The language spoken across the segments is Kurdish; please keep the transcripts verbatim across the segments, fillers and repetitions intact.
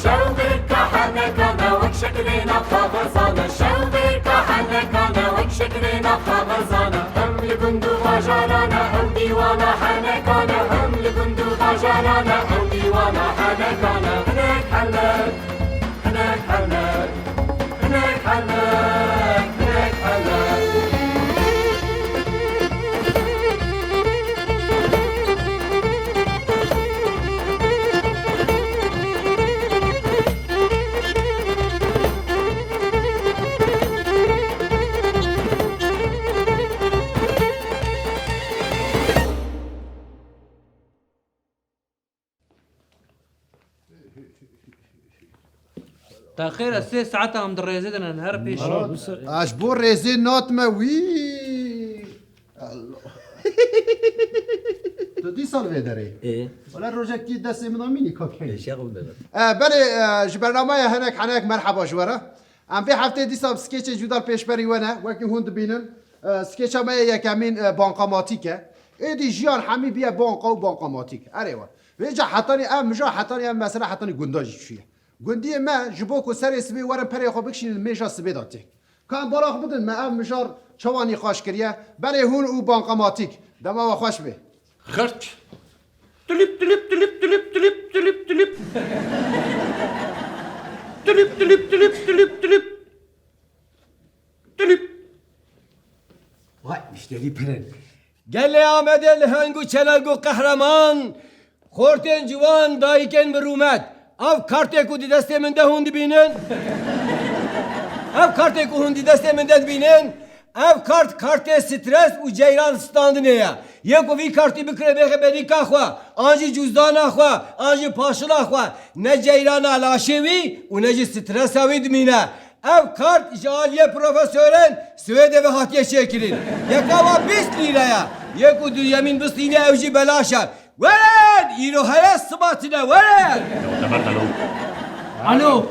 Şewbêrka henekane wek şeklê nav xwe xwezane, şewbêrka henekane wek şeklê nav xwe xwezane. Hem li gund û bajarane, hem dîwana henekane, hem li gund û bajarane, hem dîwana henekane. Hinek henek, hinek henek, hinek henek, hinek henek. Te xêr e, sê saet em di rêzê de ne, her pêş. Alo. A, ji bo rêzê natme wî. Allah. Tu dîsa li vê derê. Ê. Wala rojekî destê min a mînî kakey. Ê, şex bû bebe. E, belê, e, ji bernameya Henek Henek merheba ji we re. Em vê heftê dîsa bi skêçê cuda pêşberî we ne. Wekî hûn dibînin, e, skêça me yê yekemîn, e, bankamatîk e. Êdî jiyan hemî biye banka û bankamatîk. Erê we. Vêca hetanî ev mija, hetanî ev mesele, hetanî gunda jî çûye. Gundiyê me ji bo ku serê sibê werin perê xwe bikişînin, mêja sibê de tê. Ka em balax bidin me ev mijar çawa nîqaş kiriye? Belê hûn û bankamatîk. Dema we xweş bê. Xirt. Tulip, tulip, tulip, tulip, tulip, tulip, tulip. Tulip, tulip, tulip, tulip, tulip. Tulip. Vay, müşterî pir in. Gelê Amedê li heng û çeleng û qehreman, xortên ciwan, dayikên bi rûmet. Ev kartê ku di destê min de hûn dibînin. Ev kartê ku hûn di destê min de dibînin, ev kart kartê stres û ceyran standinê ye. Yê ku vî kartî bikire bêxe berîka xwe, an jî cûzdana xwe, an jî paşila xwe, ne ceyrana laşê wî û ne jî stresa wî dimîne. Ev kart ji aliyê profesorên Swêdê ve hatiye çêkirin. Yeka wa bîst lîre ye. Yê ku duyemîn bistîne ew jî belaş e. Werin! Îro here siba tune, werin! Alo,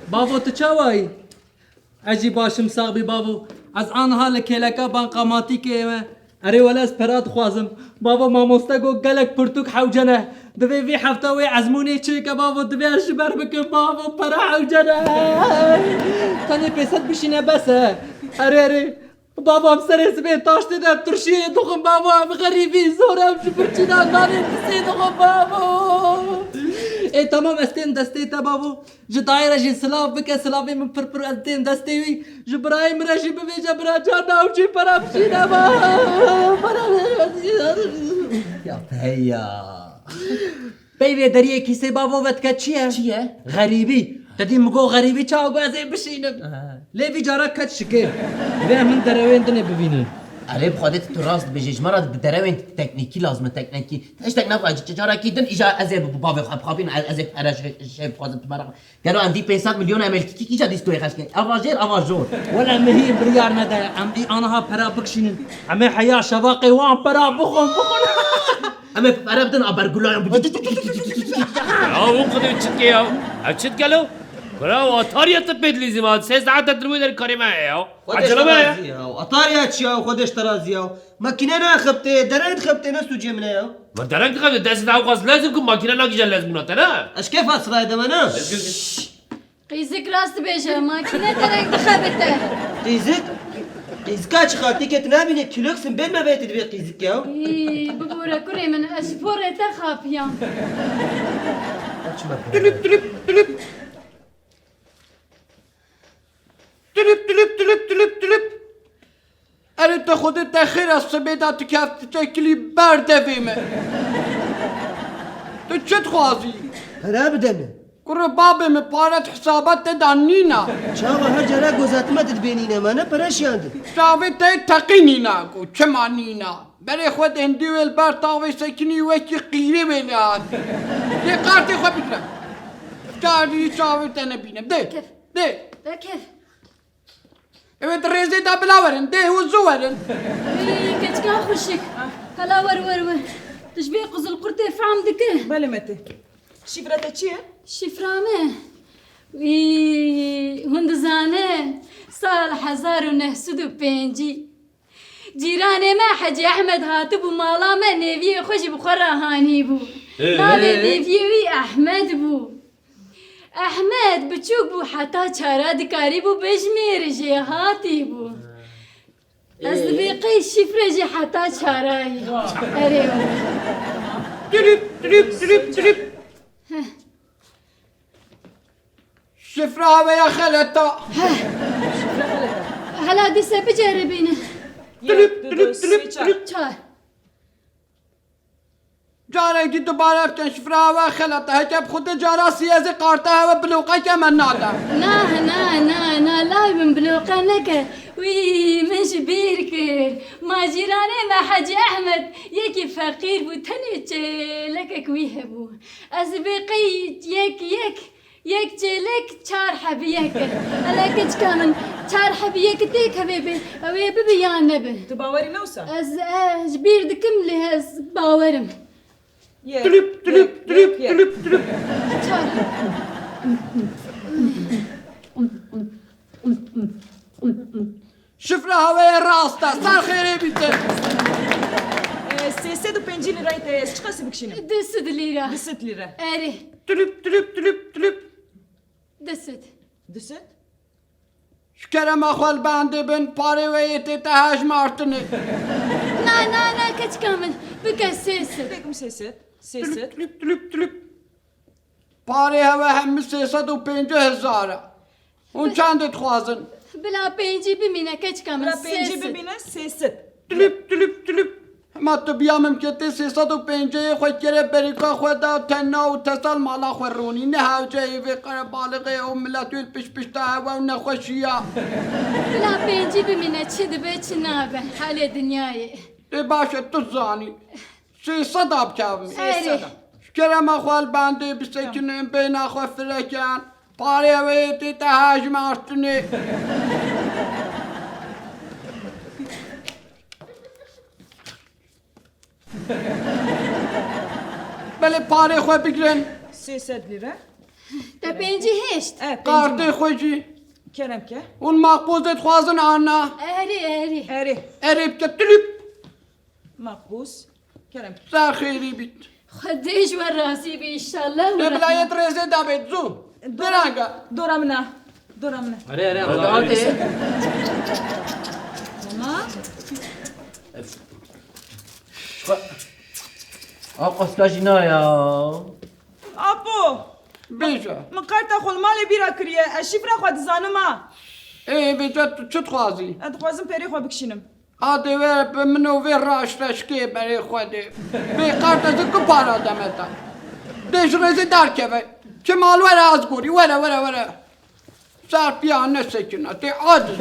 bavo, tu çawa yî? Ez jî baş im, sax bî bavo. Ez aniha li kêleka bankamatîkê me. Erê wele ez pera dixwazim. Bavo, mamoste got gelek pirtûk hewce ne. Divê vî hefta wê ezmûnê çêke bavo, divê ez ji ber bikim bavo, pera hewce ne. Tenê pêset bişîne bes e. Erê, erê. Bavo, em serê sibê taştê de em tirşiyê dixwin bavo, em xerîbî zor em ji birçîna nanê pisê dixwin bavo. Ê temam, ez têm destê te bavo. Ji dayê re jî silav bike, silavê min pir pir ez dêm destê wî. Ji birayê min re jî bivêje, bira can, ew jî pere bişîne ba. Pere. Ya peya. Peyvê deriyê kîsê bavo ve dike çi ye? Çi ye? Xerîbî. Te dî min got xerîbî çawa got ez ê bişînim. Aha. Lê vî cara ket şikê. Divê em hin derewên dinê bivînin. Erê bi Xwedê tu rast dibêjî, ji me re bi derewên teknîkî lazim e, teknîkî. Tiştek naxwe, carekî din îja ez ê bi bavê xwe bixapînim, ez ê pere şey, şey bixwazim tu me re. Gelo em vî pênc sed milyon em ê li kî-, kî-, kîja dîstoyê xerc kirin? Ava jêr, ava jor. Wele em hîn biryar nede, em ê aniha pera bikişînin. Em ê heya şevaqê wan pera bixwin, bixwin. Em ê pere bidin a bergulayan. Ya hûn xwedê çi dike ya? Ev çi dike lo? Kura, o Atariya te pê dilîzî ma. Sê saet e dilwê der karê me ya. Xwedê Ecele te me. Razî ya. Atariya çi ya? Xwedê te razî ya. Makîne naxebitê, dereng dixebitê, ne sûcê min e ya. Ma dereng dixebitê, destê te ew qas lez in ku makîne nakîje lezbûna te, ne? Ez kêfa sirayê de me, ne? Qîzik rast dibêje, makîne dereng dixebite. Qîzik? Qîzika çi xaltîkê tu nabînî, kîlok simbêl me vê tu dibê qîzik ya. Î, bibore kurê min, ez ji porê te xapiyam. Tülüp, tülüp, tülüp. Tülüp, tülüp, tülüp, tülüp, tülüp. Erê te Xwedê te xêr e, sibê de tu keftiçekilî ber devê me. Tu çi dixwazî? Pere bide min. Kurê babê min, pare di hesaba te de nîna. Çawa her cara gozetime tu dibê nîne, me ne pere şiyandin. Çavê te teqî nîna ku çima nîna. Berê xwe dendê wê li ber tavê sekinî wekî qîrê wê lê hat. Dê kartê xwe bigire. Carî çavê te nebîne. Dê. Kef. Dê. Te kef. Ew ê di rêzê de bila werin. Dê û zû werin. Wî keçika xweşik. Hela wer wer wer. Tu ji vê qizilqurtê fehm dike? Belê Mete. Şîfre te çi ye? Şîfra me? Wî. Hezar û neh sed û pêncî. Cîranê me Hecî Ehmed hatibû mala me, nêviyê xwe jî bi xwe re hanîbû. Ee? Navê nêviyê wî Ehmed bû. Ehmed biçûk bû, heta çara dikarîbû bejmêre, jêhatî bû. Ez dibê qey şifre jî heta çarayî. Erê. Trip, trip, trip, trip. Heh. Şifra we ya xeleta. Heh. Hela dîse biceribîne. Trip, trip, trip, trip. Çar. Carek dî dubare bikin, şifra we xeleta. Heke bi xwe de cara siyezê qarta hewe bloqeke me nade. Na, na, na, na, lay min bloqe neke. Wî, min ji bîr kir. Ma cîranê me Hecî Ehmed yekî feqîr bû, tenê çêlekek wî hebû. Ez dibê qey yek, yek, yek çêlek çar hebî yek e. Hele keçika min, çar hebî yek têk hevê bê, ew ê bibi yan nebi. Tu bawerî ne wisa? Ez, e, ji bîr dikim lê ez bawerim. Yek, Tulip, tulip, yek, tulip, yek, yek. Tulip, tulip. Çar. Şifra heweye rast e. Ser xêrê bîte. E, sê sed û pêncî lîrayê te ye, ez çiqasî bikişînim? Du sed lîra. Du sed lîre. Erê. Tulip, tulip, tulip, tulip. Du sed. Du sed? Ji kerema xwe li bendê bin, parê we yê tê te hejmartinê. Na, na, na, keçika min. Bike sê sed. Bêkim sê sed. Sê sed. Tulip, tulip, tulip, tulip. Parê hewe hemî sê sed û pêncî hezar e. Hûn çendê dixwazin? Bila pêncî bimîne, keçika min. Bila pêncî sê sed. Bimîne, sê sed. Tulip, tulip, tulip. Hema tu biya mimketê sê sed û pêncî xwe kere berîka xwe da, te na û tesal mala xwe rûnî. Ne hewce ê vê qerebalixê û milet wê li pişt pişta hewe û nexweşiya. Bila pêncî bimîne, çi dibe, çi nabe. Halê dinyayê. Ê baş e, tu zanî. Sê sed a bikevim. Erê. Sê sed a. Ji kerema xwe li bendê bisekinin, bêhna xwe firekin. Parê wê tê te hejmartinê. Belê parê xwe bigirin. Sê sed lîre. Te pêncî hêşt. E, pêncî. Kartê xwe jî. Kerem ke. Hûn maqbûzê dixwazin an na? Erê, erê. Erê. Erê bike tulip. Maqbûz. Kerem ke. Ser xêrî bît. Xwedê ji we razî be, înşallah. Te bilayê di rêzê de bêt zû. Dora, dora min a. Dora min a. Erê, erê, erê. Tamam. Apo. Bêje. Min karta xwe li malê bîra kiriye. Ez şîfra xwe dizanim a. Ê, bêje, tu çi dixwazî? Ez dixwazim perê xwe bikişînim. Adê we bi min û vê raşreşkê berê xwe dê. Bê qart ez ê ku para deme te. Dê ji rêzê derkeve. Kemal were ez gorî. Were, were, were. Serpiya nesekine. Tê aciz.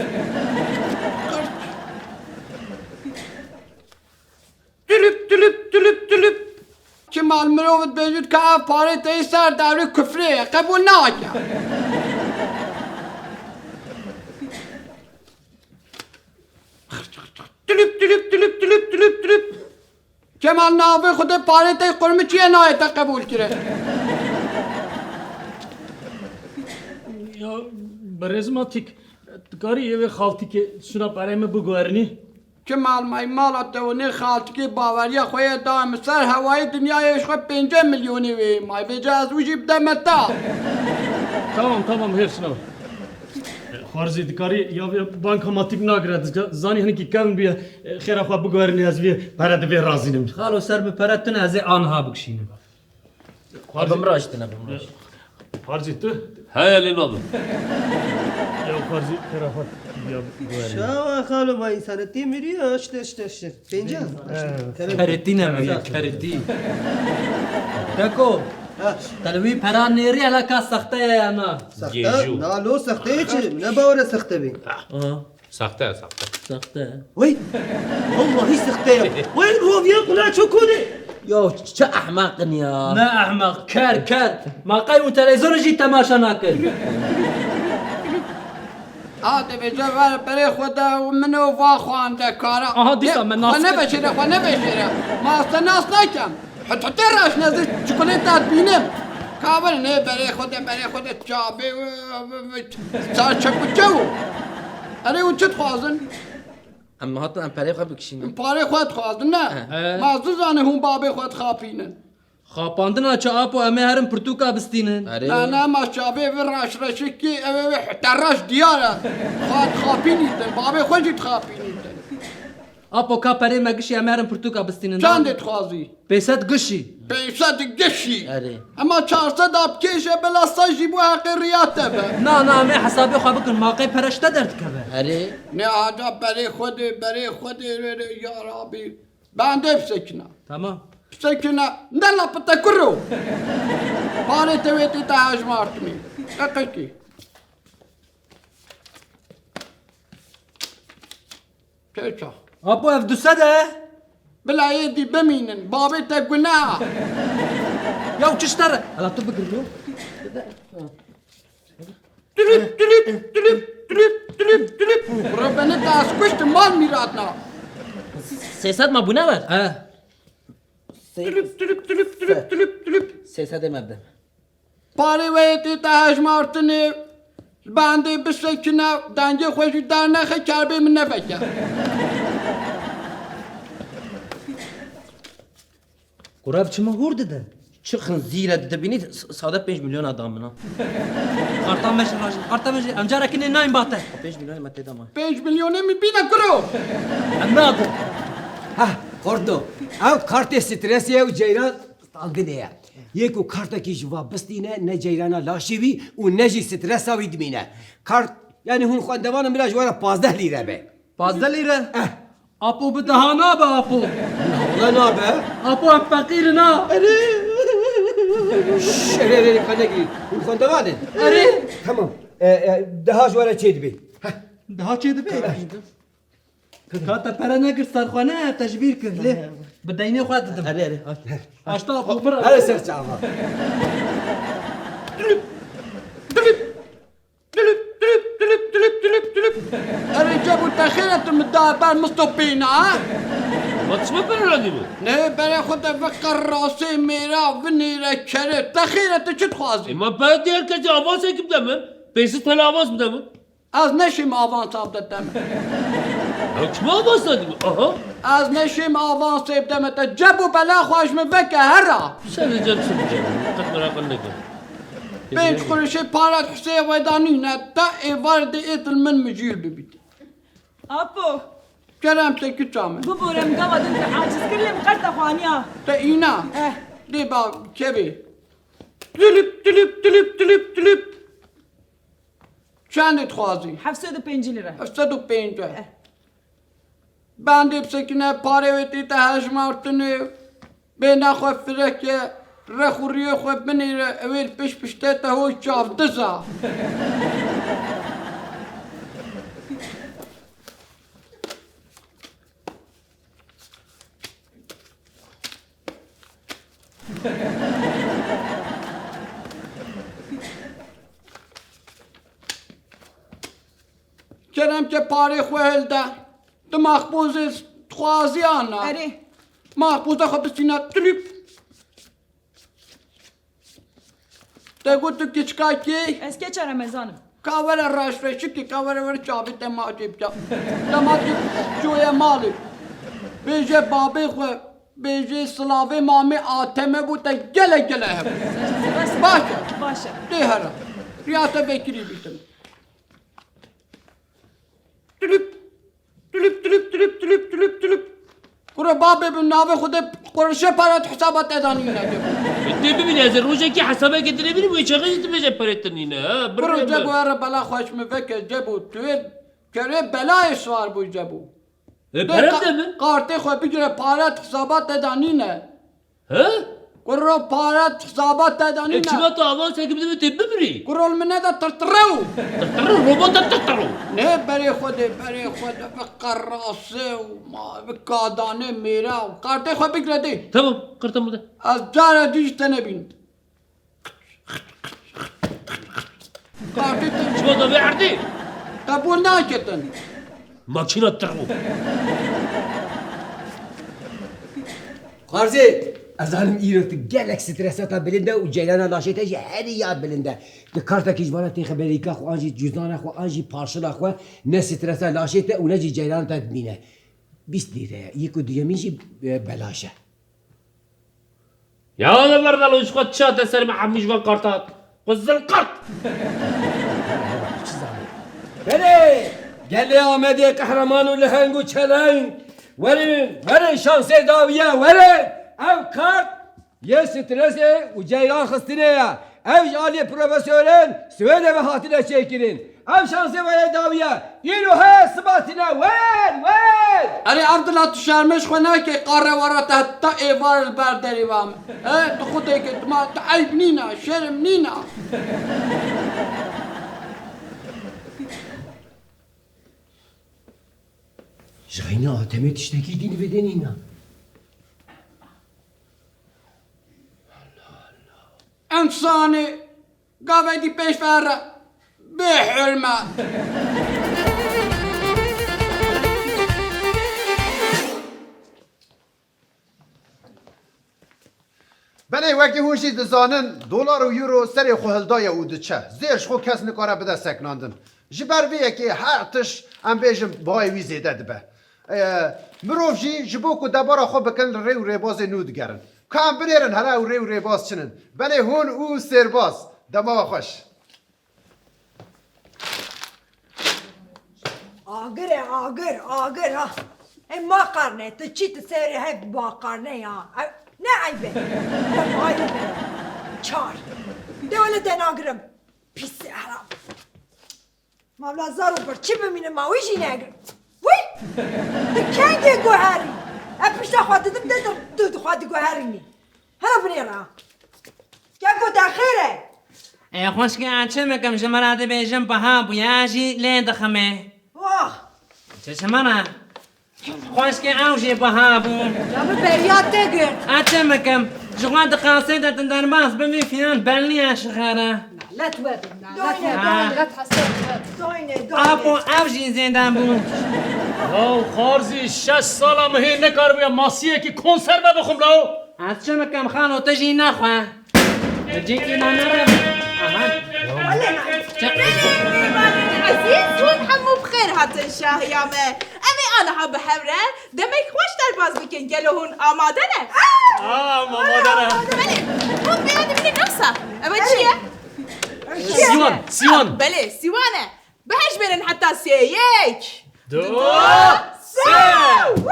Tulip, tulip, tulip, tulip. Kemal mirov dibêjit ka ev parê te yê ser dewrê kufrê ye. Qebûl nake. Tulip, tulip, tulip, tulip, tulip, tulip. Kemal navê Xwedê parê te qurmiçiye nayê te qebûl kire. Ya, berêz Matîk, dikarî ê wê xaltîkê suna perê min biguherinî? Kemal may mala te û nê xaltîkê baweriya xwe ye da min ser hewayê dinyayê ji xwe pêncî milyonê wê may vêca ez wî jî bideme ta. Tamam, tamam, hêrs nabe. Xwarzî, dikarî ya vê banka Matîk nagire, dika-, zanî hinekî kevn bûye, xêra xwe biguherînê, ez vê pere divê razînim. Xalo, ser bi pere tune, ez ê aniha bikişînim. Xwarzî. Bimraştine, bimraşt. Xwarzî tu? Heye lê nadim. Ya Xwarzî, xêra xwe ya biguherîne. Şawa xalo, ma însanetî miriyo, işte, işte, işte. Pênca. He. Keretî ne mi? Keretî. Peko. Ha. Te li wî pera nêrî, hela ka sexte ye ya na? Sexte? Gêjû. Na lo sexte ye çi? Ne bawere sexte bî. Aha. Sexte, sexte. Sexte. Wey! Wallahî sexte ye. Wey, roviya qula çokone. Ya çi ehmeq in ya. Ne ehmeq, ker, ker. Ma qey û televîzyonê jî temaşa nakin. A, dibêje ver berê xwe de û min û va xwendekara. Aha, dîsa me nas kir. Xwe neveşêre, xwe neveşêre. Ma ez te nas nakem. Hut hutê raşne, ez çikolêta dibînim. Ka ver nê berê xwe de, berê xwe de çavê, çar çekuçe û. Erê, hûn çi dixwazin? Em hatin em perê xwe bikişînin. Parê xwe dixwazin, ne? He. He. Ma ez nizanim hûn babê xwe dixapînin. Xapandina çi apo, em ê herin pirtûka bistînin. Erê. Na, na, ma çavê vê reşreşikî, ew ê wê hete reş diyar e. Xwe dixapînîtin, babê xwe jî dixapînîtin. Apo, ka perê me gişî, em ê herin pirtûka bistînin. Çendê dixwazî? Pêsed gişî. Pêsed gişî? Erê. Ema çar sed a bikêşe, bila sed jî bo heqê riya te be. Na, na, em ê hesabê xwe bikin, ma qey pere ji te derdikeve. Erê. Ne, aca berê xwe dê, berê xwe dê, rê, rê, ya Rabî. Bendê bisekine. Tamam. Bisekine, ne lapite kuro. Parê te wê tê te hejmartinê. Deqekî. Çeça. Apo, ev du sed e. Bila yê dî bimînin. Babê te guna. Ya çi ji te re? Hala tu bigir lo. Tülüp, tülüp, tülüp, tülüp, tülüp, tülüp. Rabene te ez kuştim, mal mîratna. Sê sed ma bûne ver. He. Tülüp, tülüp, tülüp, tülüp, tülüp, tülüp. Sê sed ê me bide. Parê we yê tê te hejmartinê, li bendê bisekine, dengê xwe jî dernexe, kerbê min neveke. Kura, ev çima hûr dide? Çi xinzîr e, dide bînî, s-, sade pênc milyona da min a. Qarta me jî rajin, qarta me jî, em carekî nê nayên bate. Pênc milyonê me tê da ma. Pênc milyonê min bîne kuro. Em nakin. Heh, Kordo. Ev kartê stresê ye û ceyran standinê ye. Yê ku kartekî ji va bistîne, ne ceyrana laşê wî û ne jî stresa wî dimîne. Kart, yanî hûn xwendevan in, bila ji we re pazdeh lîre be. Pazdeh lîre? Eh. Apo, bi deha nabe, Apo. Na, wele nabe. Apo, em feqîr in ha. Erê. Şş, erê, erê, qe negirî. Hûn xwendevan in. Erê. Tamam. E, e, deha ji we re çê dibe. Heh. Deha çê dibe? Ka te pere negir ser xwe ne, te ji bîr kir, lê bi deynê xwe didim. Erê, erê, aç. Aşta xwe bira. Hele ser çava. Dülüp, dülüp, dülüp, dülüp, dülüp, dülüp, dülüp. Erê Cebo, te xêr e, tu min da ber misto pêna, ha? Ma çima pere nadî min? Ne, berê xwe de ve qerrasê mêra, vinêre kerê. Te xêr e, tu çi dixwazî? E, ma pere diğer kesî avansek bide min. Pênc sed tele avans bide min. Ez neşêm avansa bide te me. Ya kime avans nadî? Aha. Ez neşêm avansê bide me te. Cebo, bela xwe ji min veke, hera. Sen de cem çi bicem? Qet meraqin neke. Pênc quruşê para husê weda nîne. Ta êvar de êtil min mijûl bibît. Apo. Kerem te kiça min. Bibore min gava din te aciz kir, lê min qerta xwe aniya. Te îna. Eh. Dê ba kevê. Tülüp, tülüp, tülüp, tülüp, tülüp. Çendê dixwazî? Heft sed û pêncî lira. Heft sed û pêncî. Eh. Bendê bisekine, parê wê tê te hejmartinê, bêhna xwe fireke, rex û riyê xwe binêre, ew ê li pişt piştê te hoj çavdiza. Kerem ke parê xwe hilde. Tu maxbûzê dixwazî an na? Erê. Maxbûza xwe bistîne, tulîp. Te got tu kiçka kê? Ez keça Remezan im. Ka were reşreşikê, ka were were çavê te maçê bike. Te maçê çoye malê. Bêje babê xwe, bêje silavê mamê Ateme bû te gele gele hebû. Baş e. Baş e. Tê here. Riya te vekirî bîtim. Tulip. Tulip, tulip, tulip, tulip, tulip, tulip. Kuro babê bi navê xwe de qurşe para tu hesaba te danîne. Tê bibîne, ez ê rojekê hesabeke dinê bînim, wê çaxê jî tu bêje perê te nîne, ha? Kuro Cebo, here bela xweş min veke Cebo, tu yê kerê belayê siwar bû Cebo. E, pere bide min. Kartê xwe bigire, para tu hesaba te danîne. He? Kuro para hesaba te de nîne. E, çima tu avansekî bide min tê bimrî? Kuro li min nede tirtirew. Tirtirew, robota tirtirew. Ne berê xwe de, berê xwe de bi qerase û ma bi kadanê mêra û kartê xwe bigre dê. Tamam, karta min de. Ez cara dî ji te nebînim. Kartê te çima da vê erdê? Qebûl naketin. Makîna tirtirew. Xwarzê, Ez zanim îro tu gelek stresa te bilind e û ceyrana laşê te jî herî ya bilind e. Tu kartekî ji vana têxe berîka xwe, an jî cûzana xwe, an jî parşila xwe, ne stresa laşê te û ne jî ceyrana te dibîne. Bîst lîre ye. Yek û duyemîn jî, e, belaş e. Ya li berdalo ji xwe çate ser me hemî ji van karta. Qizil kart! Belê! Gelê Amedê qehreman û leheng û çeleng. Werin, werin şansê dawiye, werin! Ev kart yê stresê û ceyran xistinê ye. Ev ji aliyê profesorên Swêdê ve hatine çêkirin. Ev şansê we yê dawiye. Îro heye siba tine. Werin, werin! Erê Evdila, tu şermê ji xwe nake, qare wara te heta êvar li ber derê ve me. He, tu xwedê ke tu ma, tu eyb nîna, şerm nîna. Ji xeyna atemê tiştekî dî li vê de nîna. Însanê gavekî pêş ve re bê hurme. Belê, wekî hûn jî dizanin, dolar û euro serê xwe hildaye û diçe. Zêr ji xwe kes nikare bide seknandin. Ji ber vê yekê her tişt, em bêjin, bihayê wî zêde dibe. Ee, mirov jî ji bo ku debara xwe bikin, li rê û rêbazê nû digerin. Ka em binêrin here ew rê û rêbaz çi nin. Belê hûn û sêrbaz. Dema we xweş. Agir e, agir, agir ha. E, maqarne, tu çi tu serê hev maqarne ya. E, ne eyb e. E, ayb e. Çar. De wele te nagirim. Pîsê heram. Mavla zar û birçî bimîne, ma wî jî negir. Wî! Tu kengê guherî? E, pişta xwe didim de tu, tu xwe diguherînî. Hela binêre. Keko te xêr e? Ê xweşkê, ez çi bikim, ji min re dibêjin biha bûye, ez jî lê diximê. Wah! Çi ji min re? Xweşkê, ew jî biha bû. Ya bi beriya te girt. Ez çi bikim? Ji xwe di qasê de tu derbas bibî filan belliye ji xêre. Nalet we bin, nalet we bin. Doyne, doyne. Nalet hesed we bin. Doyne, doyne. Apo, ev jî zêde bû. Law Xarzî, şeş sala min hê nekaribûye masiyekî konserve bixwim law. Ez çi bikim xalo, tu jî nexwe. Cîkî me nere. Aha. Wele nayê. Çi? Ezîz, hûn hemû bi xêr hatin şahiya me. Em ê aniha bi hev re demek xweş derbas bikin. Gelo hûn amade ne? Aa, amade ne. Belê. Hûn vêya dibînin ewsa. Ev çi ye? Sîwan, sîwan. Belê, sîwan e. Bi hev jibêrin heta sê. Yek. Du. Du. Sê. Sê. Woo!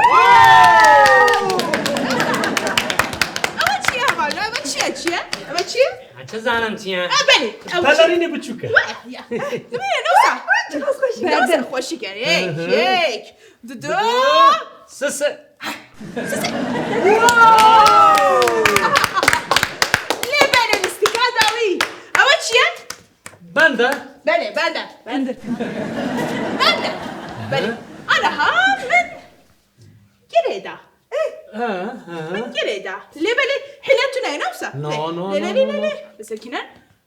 Ew çi ye heval? Ew çi ye? Çi ye? Ew çi ye? Ha, çi zanim çi ye? Ha, belê. Ew çi? Pelerînê biçûk e. Wah, ya. Dibîne, ne wisa? Çiqas xweşik e. Ne wisa xweşik e. Yek, yek. Du, du. Sê, sê. Sê, sê. Wow! Lê belê lîstika dawî. Ew çi ye? Bende. Belê, bende. Bende. Bende. Belê. Aha, min girê da. Ha, ha. Min girê da. Lê belê hile tune, ne wisa? No, no, no, no, no. Lê, lê, lê, lê, lê. Bisekîne.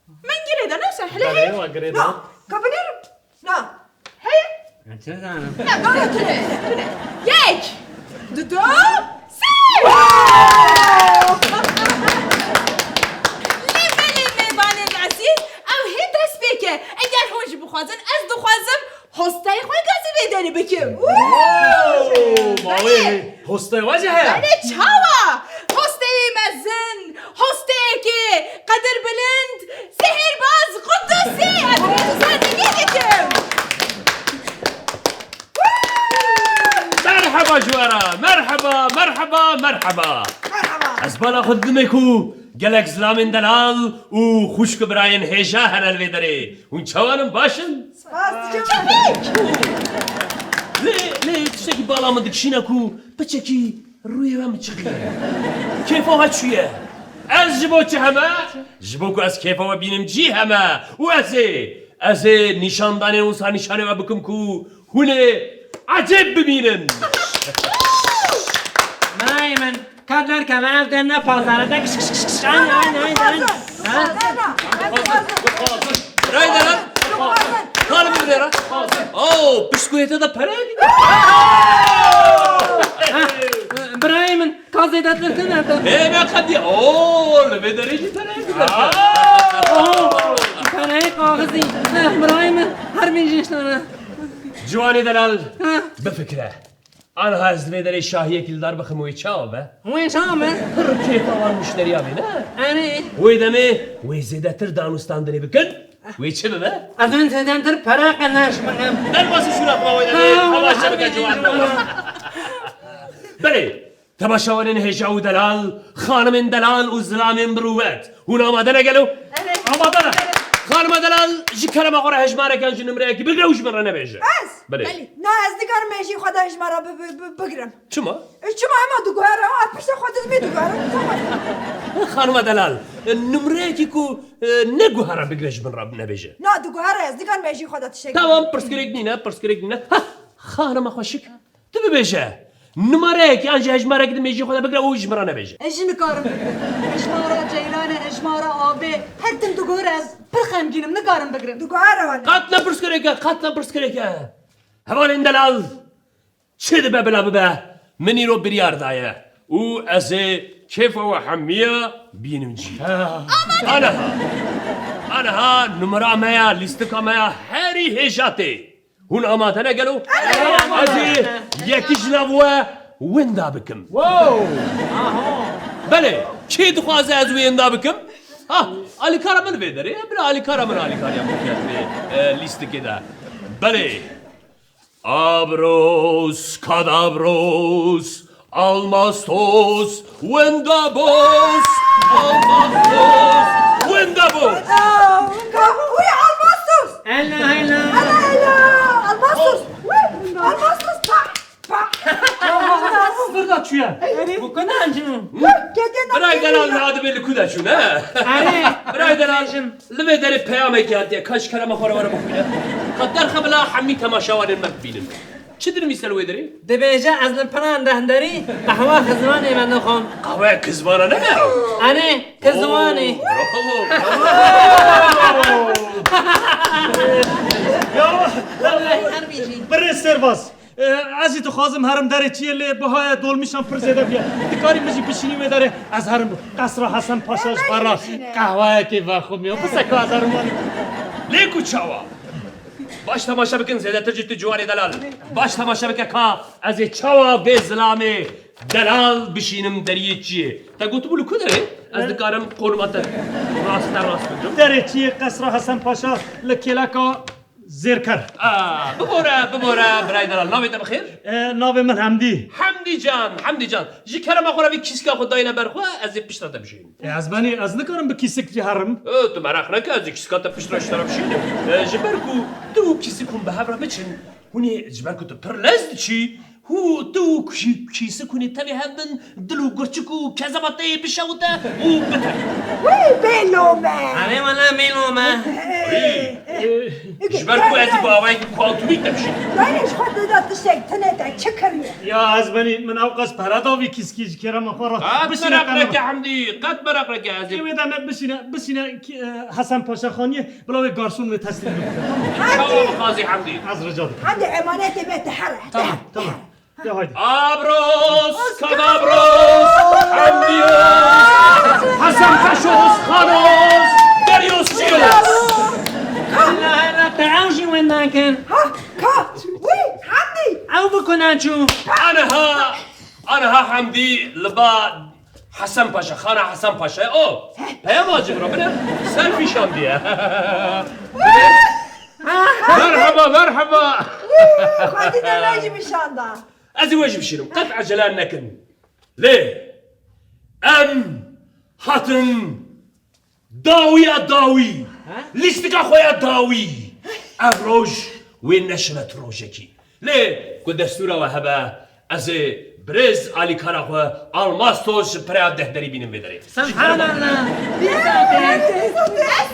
Min girê da, ne wisa? Hile heye. Belê, wa girê da. No. Ka binêrim. Na. Heye. Çi zanim? Na, bana tune, tune. Yek. Dudu. Sê! Lê belê mêvanên ezîz, ew hê dest pê ke. Eger hûn jî bixwazin, ez dixwazim hosteyê xwe gazî vê derê bikim. Wow! Belê. Ma wê hosteyê we jî heye? Belê, çawa? Hosteyê mezin, hosteyekê qedirbilind, sihêrbaz, qudusî, ez hê dizanî dikim. Merheba ji we re. Merheba, merheba, merheba. Merheba. Ez bala xwe didimê ku gelek zilamên delal û xwişk û birayên hêja hene li vê derê. Hûn çawan in, baş in? Spas, çawan. Lê, lê tiştekî bala min dikişîne ku piçekî rûyê we miçiqiye. Kêfa we çûye. Ez ji bo çi heme? Ji bo ku ez kêfa we bînim cî heme. Û ez ê, ez ê nîşandanê wisa nîşanê we bikim ku hûn ê ecêb bibînin. Birayê min, ka derkeve ev der ne pazar e, de kış kış kış kış, aynı, aynı, aynı, aynı. Ha? Birayê de lan. Kalın bir yere. Oo, pişt ku hête de pere. Ha, birayê min, ka Zêdetir tune be. Ê, ne qedî. Oo, li vê derê jî tenê gidetir. Oo, tenê kaxizî. Eh, birayê min, her bîn jî tune. Ciwanê delal, bifikire. Aniha ez li vê derê şahiyekî li dar bixim, wê çawa be? Wê çawa be? Pir kêfa wan muşteriya bê, ne? Erê. Wê demê wê zêdetir danûstandinê bikin. Wê çi bibe? Ez ê zêdetir pere qezenç bikim. Derbasî şûna xwe wê demê. Ha, temaşe bike, ciwan be. Belê, temaşevanên hêja û delal, xanimên delal û zilamên bi rûmet. Hûn amade ne gelo? Evet. Amade ne? Xanima delal, ji kerema xwe re hejmarek an ji nimreyekî bigre û ji min re nebêje. Ez? Belê. Belê. Na, ez nikarim hêjî xwe de hejmara bi-, bi-, bi-, bigrim. Çima? E, çima ema diguhere, a pişta xwe dizmê diguhere. Xanima delal, e, nimreyekî ku, e, neguhere bigre ji min re nebêje. Na, diguhere, ez nikarim hêjî xwe de tiştek. Tamam, pirsgirêk nîne, pirsgirêk nîne. Ha, xanima xweşik. Tu bibêje, numareyekî an jî hejmarekî di mêjiyê xwe de bigire û ji min re nebêje. Ez jî nikarim bigrim. Hejmara ceyranê, hejmara avê, her tim diguhere ez pir xemgîn im, nikarim bigrim. Diguhere wele. Qet ne pirsgirêk e, qet ne pirsgirêk e. Hevalên delal, çi dibe bila bibe, min îro biryar daye û ez ê kêfa we hemiya bînim cî. Aniha, aniha numara me ya, lîstika me ya herî hêja tê. Hûn amade ne gelo? Ez ê yekî ji nav we winda bikim. Wow! Belê, kê dixwaze ez wê winda bikim? Ha, alîkara min vê derê ye, bila alîkara min alîkariya min bike vê, e, lîstikê de. Belê. Abros, kadabros, almastos, windabos, almastos, windabos. Aa, ka-, uy, almastos. Ela, ela. Ela, ela, almastos. Uy, almastos, pa, pa. Sırda çüye. Bu kadar mı? Uy, kete na. Bırak delal, ne adı belli kuda çün, ha? Are. Bırak delal. Li vê derê peyamekî hatiye, ka ji kerema xwe re were bixwîne. Ka derxe bila hemî temaşevanên me bibînin. Çi dinivîse li wê derê? Dibêje ez li piran rehderî qehwe xizwanê me dixwim. Qehweya kizwana ne be? Erê, kizwanê. Oo, bravo, bravo. Ya, Wellahî her bîjî. Birê Sêrbaz. E, ez jî dixwazim herim derê çiyê, lê bihaya dolmîşan pir zêde bûye. Dikarî min jî bişînî wê derê? Ez herim Qesra Hesen Paşa ji xwe re qehweyekê vexwim ya. Biseko ez herim anî. Lê ku çawa? Baş temaşe bikin, zêdetir jî tu ciwanê delal. Baş temaşe bike ka ez ê çawa vê zilamê delal bişînim deriyê çiyê. Te gotibû li ku derê? Ez dikarim konuma te rast, te rast bidim. Derê çiyê Qesra Hesen Paşa li kêleka Zêrker. Aa, bibore, bibore, birayê delal. Navê te bi xêr? E, navê min Hemdî. Hemdî can, Hemdî can. Ji kerema xwe re vê kîsika xwe dayne ber xwe, ez ê piştre te bişînim. E, ez benî, ez nikarim bi kîsikî herim. E, tu meraq neke, ez ê kîsika te piştre ji te re bişînim. E, ji ber ku tu û kîsik hûn bi hev re biçin, hûn ê ji ber ku tu pir lez diçî, Hû, tu û kî-, kîsik hûnê tevî hev bin, dil û gurçik û kezeba te yê bişewite û bite. Wî bê lome. Erê wele bê lome. Wî. Ji ber ku ez ê bi awayekî kuantumî te bişînim. Yanî ji xwe dida tiştek tune te çi kiriye? Ya ez benî min ewqas pere davî kîskî ji kerema xwe re. Qet meraq neke Hemdî, qet meraq neke ez ê. Ê wê de me bişîne, bişîne kî-, e, Hesen Paşa Xaniyê. Bila wê garson wê teslîm bike. Çawa bixwazî Hemdî? Ez rica dikim. Hemdî emanetê me te here. Tamam, tamam. De haydi. Abros, kadabros, Hemdîos, Hesen Paşos, Xanos, Deryos Çiyos. Hela, hela, te ew jî wenda kin. Ha, ka, wî, Hemdî. Ew bikuna çû. Aniha, aniha Hemdî li ba Hesen Paşa, Xana Hesen Paşa. O, peyama ci bira, bine. Selfie şandiye. Merhaba, merhaba. Xwedî te me jî bişanda. Ez ê we jî bişînim. Qet ecele nekin. Lê em hatin dawiya dawî. He? Lîstika xwe ya dawî. Ev roj wê neşinet rojekî. Lê ku destûra we hebe, ez ê birêz alîkara xwe Almastos ji pireya dehderî bînim vê derê. Subhanallah.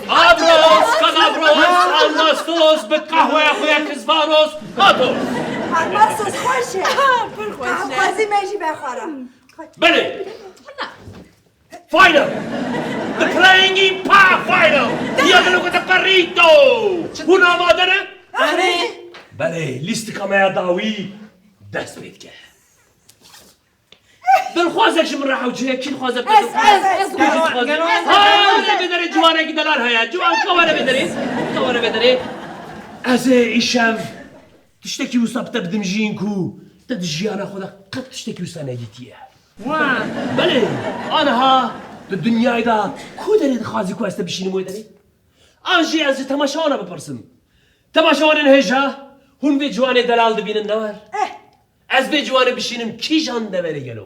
Abros, kadabros, Almastos, bi qehweya xwe ya kizvanos, hatos. Almastos xweş e. Pir xweş e. Qehwexwazî me jî be xwe re. Belê. Final! The playing in pa final! Diablo con Parrito! Hûn amade ne? Erê. Belê, lîstika me ya dawî dest pê dike. Dilxwazek ji min re hewce ye, kî dixwaze Ez, ez, ez, Kî dixwaze? Gelo, gelo, Ha, ez. Were vê derê ciwanekî delal heye. Ciwan, ka were vê derê. Ka were vê derê. Ez ê îşev tiştekî wisa bi te bidim jîn ku te di jiyana xwe de qet tiştekî wisa nedîtiye. Wa. Belê, aniha di dinyayê de ku derê dixwazî ku ez te bişînim wê derê? An jî ez ji temaşewana bipirsim. Temaşewanên hêja, hûn vê ciwanê delal dibînin ne wer? Eh. Ez vê ciwanê bişînim kîjan deverê gelo?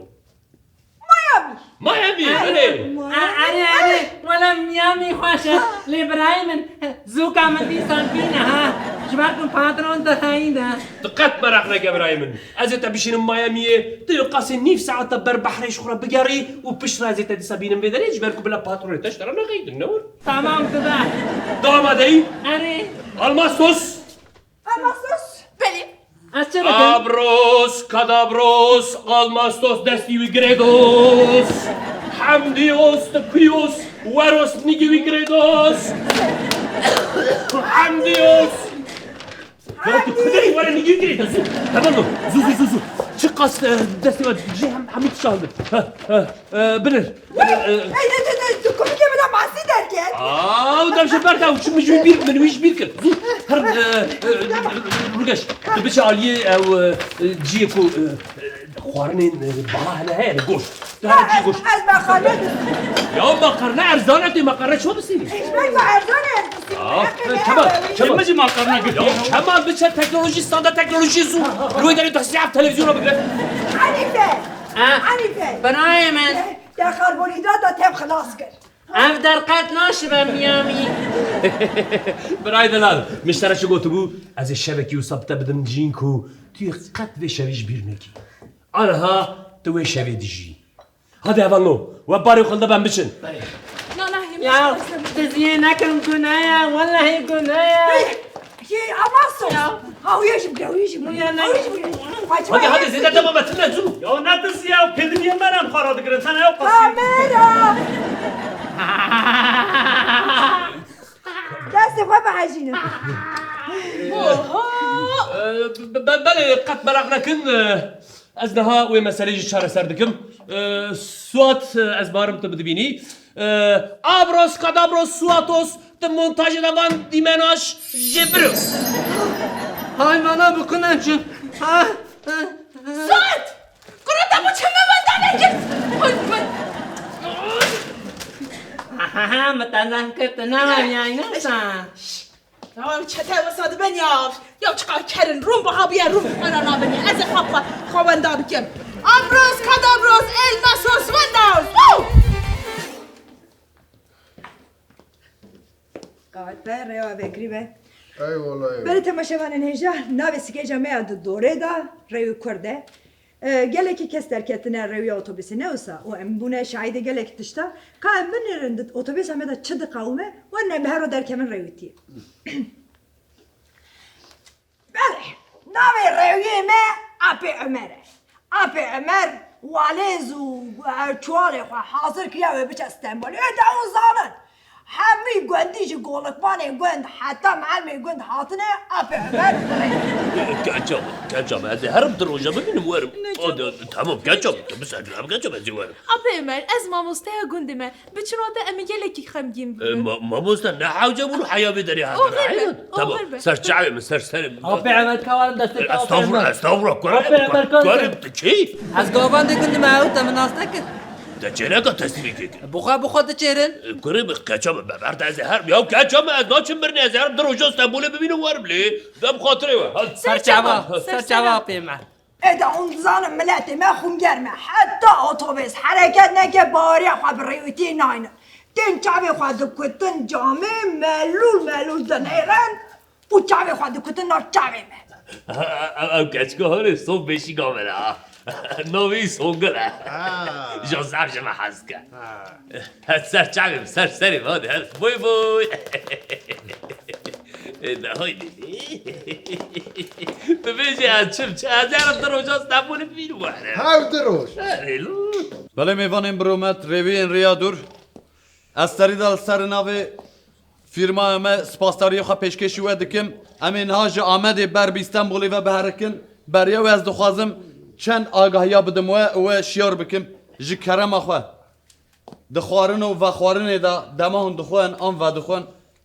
Miami. Miami, belê. Miami. A-, erê, erê, wela Miami xweş e. Lê birayê min, zûka min dîsan bîne ha. Ji ber ku patron dixeyîne. Tu qet meraq neke birayê min. Ez ê te bişînim Miami'yê, tu yê qasê nîv saeta ber behrê ji xwe re bigerî û pişt re ez ê te dîsa bînim vê derê, ji ber ku bila patronê te ji te re nexeyîdin, ne wir? Tamam, dibe. Tu amade yî? Erê. Almastos. Almastos? Belê. Ez çi bikim? Abros, kadabros, almastos destî wî girêdos. Hemdîos, tu kuyos, weros nigî wî girêdos. Hemdîos. Ya tu kuderî were nigî girêdos. Hemen ol. Zu, zu, zu, zu. Çi qas, e, destî we jî hem, hemî tişandin. Ha, ha. Ee, binir. Binir, ee. Ey, ey, ey, ey, tu komikê min a masî derket. Aa, dem ji ber de çi min ji wî bîr, min wî ji bîr kir. Zû, her, ee, ee, Rugeş, tu biçe aliyê ew, ee, ciyê ku, ee, xwarinên, ee, bala hene heye, goşt. Tu hene ciyê goşt. Ez makarna distînim. Ya makarna erzan e, tu makarna çima distînî? Ji ber ku erzan e ez distînim. Aa, Heqê me Kemal, ew e. Kemal. Min jî makarna girtiye. Ya Kemal biçe teknolojî, standa teknolojî zû. Rûyê derê taksiya televizyona bigire. Hanife. Ha? Hanife. Birayê min. Te karbonhîdrata tev xilas kir. Ev der qet naşibe Miami. Birayê delal, min ji te re çi gotibû? Ez ê şevekî wisa bi te bidim cîn ku tu yê qet vê şevî ji bîr nekî. Aniha tu wê şevê dijî. Hadi hevalno, we barê xwe li de ben biçin. Na, na, hêmî Ya, diziyê nekin gune ye, wellehî gune ye. Hey, yê Amaso. Ya. Ha, hûyê ji bile, hûyê ji bile. Hûyê ne- Hûyê ji bile. Hadi, hadi, zêde dema me tune zû. Ya ne diziye, pêdiviyê me re em xwe radigirin, sen ew qasî. Kamera. Destê xwe bihejînin. Oho. Ee, be-, be-, belê qet meraq nekin. Ee, Ez niha wê meseleyê jî çareser dikim. Ee, Suat, e, ez barim tu bidibînî. Ee, Abros, kadabros, Suatos, tu montajê de van dîmenaj jê biro. Hay mana bikune çi? Ha, ha, ha. Suat! Kuro te bo çeme wenda nekir? Hoz, hoz. Ha, ha, ha, min te zehn kir, tu ne wemiyayî, ne sa? Ya çete wisa dibin ya. Ya çiqas kerin, rûn biha bûye, rûn bixwe re nabin ya. Ez ê xwe xwe xwe wenda bikim. Abros, kadabros, elmasos, wendaos. Woo! Qewet be, rêwa vekirî be. Eyvallah, eyvallah. Belê temaşevanên hêja, navê sikeca me ya di dorê de, rêwî kurd e. E, gelekî kes derketine rêwiya otobusê, ne wisa? Û em bûne şahidê gelekî tişta. Ka em binêrin di otobûsa me de çi diqewime, werine em bi hev re derkevin rêwîtiyê. Belê, navê rêwiyê me Apê Omer e. Apê Omer walêz û, e, çuwalê xwe hazir kiriye wê biçe Stenbolê. Ê de hûn zanin. Hemî gundî ji golikvanê gund heta meelmê gund hatine, Apê Omer dirêj. Keça min, keça min, ez ê herim tu roja bibînim werim. Hadi, hadi, tamam, keça min, tu bisekine, keça min, ez ê werim. Apê Omer, ez mamosteya gundê me. Biçin wate em ê gelekî xemgîn E, bibin. ma-, mamoste, ne hewce bûn heya vê derê O hatine, ver be, heyran. O Tamam, ver be. ser çavê min, ser serê min. Apê Emer kawarin destê te Estağfurullah, estağfurullah, Apê Emer kuerim, kuerim, tu çi? Ez gavan de gundê me ew te min nas nekir. Te çêneka tesîrê kê kir. Buxa, buxa diçêrin. E, kurê min, keça min, be, ber te ez ê her, ya keça min, ez naçim birnê, ez ê her di roja Stenbolê bibînim werim lê. De bi xatirê we, hadi. Ser çava, ser çava pê me. Ê de hûn dizanin miletê me xûngerm e. Heta otobês hereket neke, baweriya xwe bi rêwîtiyê nayne. Tên çavê xwe dikutin camê, melûl melûl dinêrin. Û çavê xwe dikutin nav çavê me. Ew, ew keçika hore son beşîka min e ha. Navê wî Songul e. Ha. Ji zaf ji min hez ke. Ha. Her ser çavê min, ser serê min, hadi her boy boy. Ê, de hay lê. Tu bêjî ez çim çi, ez ê herim du roja Stenbolê bibînim were. Hev du roj. Erê lo. Belê mêvanên biromet, rêwiyên rêya dûr. Ez serî de li ser navê fîrmaya me spasdariyê xwe pêşkêşî we dikim. Em ê niha ji Amedê ber bi Stenbolê ve biherikin. Beriya wê ez dixwazim çend agahiya bidim we û we şiyar bikim. Ji kerema xwe, di xwarin û vexwarinê de dema hûn dixwin an vedixwin,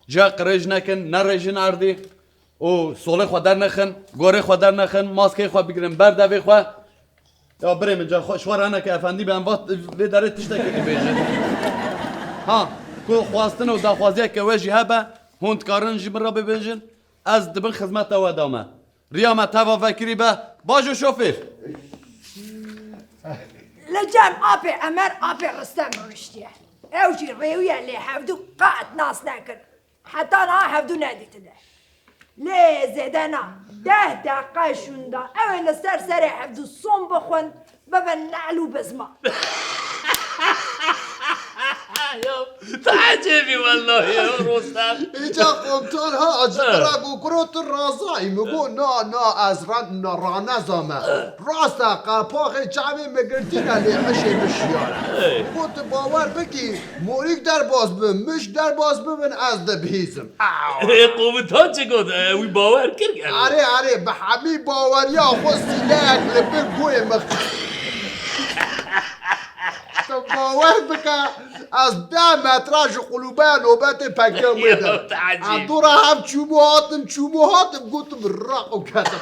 ciya qirêj nekin, nerêjin erdî û solê xwe dernexin, gorê xwe dernexin, maskeyê xwe bigirin ber devê xwe. Ya birê min, ca xwe, ji xwe re neke efendî be, em va vê derê tiştekê dibêjin. Ha, ku xwestin û daxwaziyeke we jî hebe, hûn dikarin ji min re bibêjin, ez di bin xizmeta we de me. Riya me teva vekirî be, bajo şofêr. Li cem apê Emer, apê Ristem rûniştiye. Ew jî rêwiye lê hevdû qet nas nekir. Heta niha hevdû nedîtine. Lê zêde na, deh deqe şûnda ew ê li ser serê hevdû som bixwin, bibin ne'l û bizma. Ya, tu ecêbî wellahî ya Rostem. Îca komutan ha, ji min re got, kuro tu razayî? Min got, na, na, ez re-, na, ranezame. Rast e, qepaxê çavê min girtîne, lê hişê min şiyar e. Ey. Min got, tu bawer bikî, morîk derbas bin, miş derbas bibin, ez dibihîzim. Ê, komutan çi got? E, wî bawer kir gelo? Erê, erê, bi hemî baweriya xwe sîleyek li bin guhê min. Tu bawer bike, ez deh metre ji qulûbeya nobetê pengê wê de. Ya, te ecîb. Ez dora hev çûm û hatim, çûm û hatim, gotim, raq û ketim.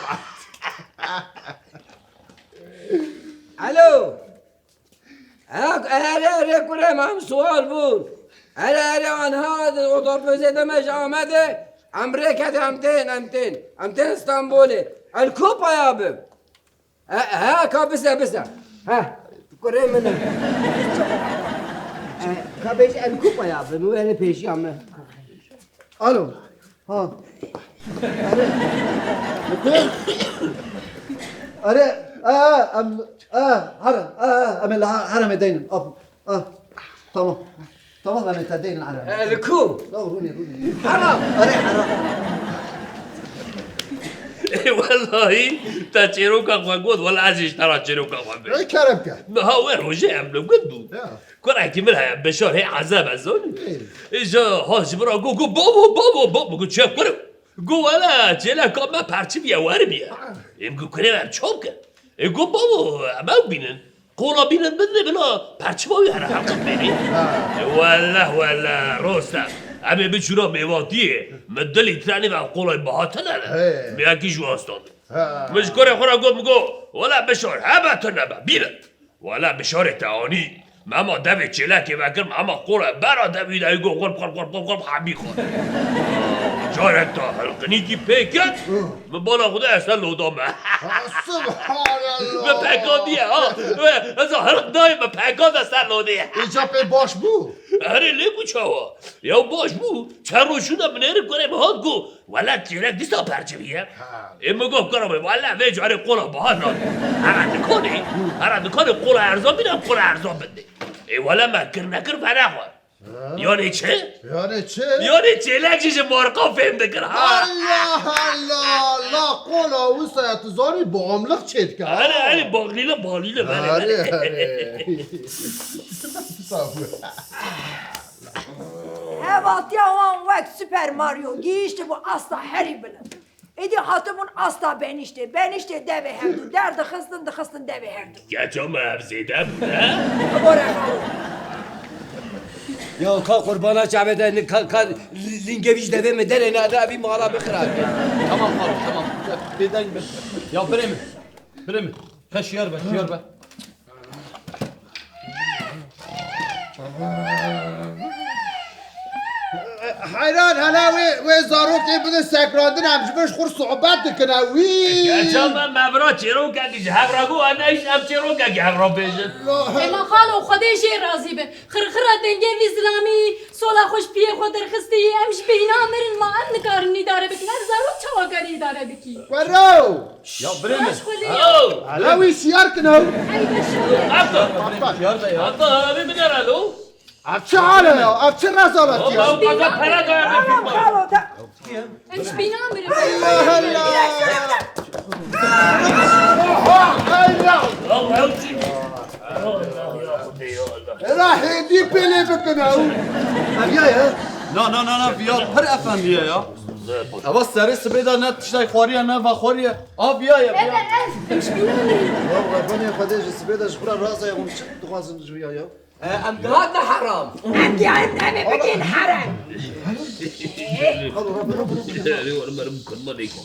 Alo. Ha, erê, erê, kurê me, em sual bûn. Erê, erê, anha, oda pêzê de me ji Amedê, em rê kete, em tên, em tên. Em tên Stenbolê. El Kupaya bi. E, ha, ka bise, bise. Ha, kurê min e. E, ka bêj El Kupaya bi, were pêşiya me. Alo. Ha. Erê. Erê. A, em, a, here, a, a, em ê li ha-, heremê deynin. Af, a, tamam. Tamam, em ê te deynin heremê. E, li ku? La, rûnê, rûnê. Heram. Erê, heram. Ê, wellahî, te çêroka xwe got, wela ez jî ji te re çêroka xwe bêjim. Ê, kerem ke. Niha we rojê em li gund bûn. Ya. Kurekî min heye, Beşar hê ezeb ez zanî. Ê. Ê, ja ha ji min re got, got, babo, babo, babo, got, çi ye kurim? Got, wele, çêleka me perçiviye, werimiye. Ha. Ê, min got, kurê me, em çav ke? Ê, got, babo, em ew bînin. Qola bînin bidinê, bila perçiva wî here helqet bênî. Ha. Ê, wele, wele, Rostem. Em ê biçûna mêvatiyê. Min dilî trenê ve qolayê bihatine ne. He. Min yekî ji wan standin. Ha. Min ji kurê xwe re got, min got, wele, Beşar, hebe tu nebe, bînin. Wele Beşarê te anî. Me hema devê çêlekê vekir, me hema qora bera devî de go xurp, xurp, xurp, xurp, xurp, hemî xwe. Carek te hilqinîkî pê ket, min bala Xwedê ez te loda me. Ha, subhanallah. Me pekandiye, ha. We, ez a hilq dayê, me pekand ez te lodê. Îca pê baş bû? Erê lê ku çawa? Ya baş bû. Çend roj şûna binêrin kurê min hat got. Wele çêlek dîsa perçiviye. Ha. Ê min got, kura min, wele vê carê qola biha nade. Here dikanê, here dikanê qola erzan bîne, qola erzan bindê. Ê wele me kir nekir fena xwe. Ha. Yanê çi? Yanê çi? Yanê çêlek jî ji marka fêm dikir ha. Allah Allah, la qola wisa ya tu zanî bağımlılık çêdike ha. Erê, erê, bağlîle, bağlîle, erê, erê. Erê. Sağ ol. Hevatiya wan wek Super Mario gihîştibû asta herî bilind. Êdî hatibûn asta benîştê, benîştê devê hevdû derdixistin, dixistin devê hevdû. Keça me ev zêde bû, ne? Bibore xalo. Ya ka qurbana çavê de, ka, ka lingê vî ji devê min derê nade, evî mala bixirabî. Tamam xalo, tamam. Bêdeng bin. Ya birê min, birê min. He şiyar be, şiyar be. Heyran, hele wê, wê zarokê bidin sekrandin, em ji vir ji xwe sohbet dikine, wî. Keça me, me vira çêrokekî ji hev re got, em ne hîç em çêrokekî hev re bêjin. Ema xalo, Xwedê jê razî be. Xirxira dengê vî zilamî, sola xwe ji piyê xwe derxistî, em ji bîna mirin, ma em nikarin îdare bikin. Ev zarok çawa karî îdare bikî? Wero! Ya birê min. Baş xwedê. Oh! Hele wî şiyar kin ew. Ey be şiyar. Ato. Şiyar be ya. Ato, abi binara lo. Ev çi hal e ya? Ev çi rezaletî ya? Baba, baba, para da abi. Tamam, xalo, da. Em ji bîna mirin. Allah Allah. Oha, Allah. Allah, Allah, ya Xwedê, ya Allah. Ela hêdî pêlê bikin ew. Ev ya ye? Na, na, na, na, viya pir efendiye ya. Eva serê sibê de ne tiştek xwariye ne vexwariye. A viya ye, viya. Eve ez pişmînanî. Ya Rebbanê Xwedê ji sibê de ji xwe re razaya hûn çi dixwazin ji viya ya? E, em gihatin heram. Em gihatin em ê bigihîn herem. Erê were merim kurma lêko.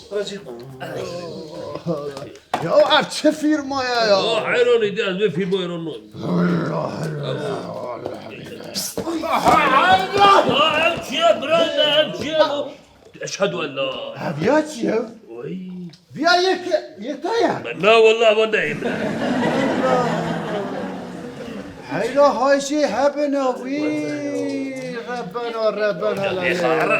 Ya ev çi firma ye ya? Ya heyranê de ez vê firmayê re nayêm. Allah Allah. Ya ev çi ye bira, ev çi ye bu? Eşhedü en la. Ev ya çi ye? Oy. Viya yek, yek te ye. Na wallah, evan ne ye. Heyra hayşê hebin wî. Rebena, Rebena, Rebena.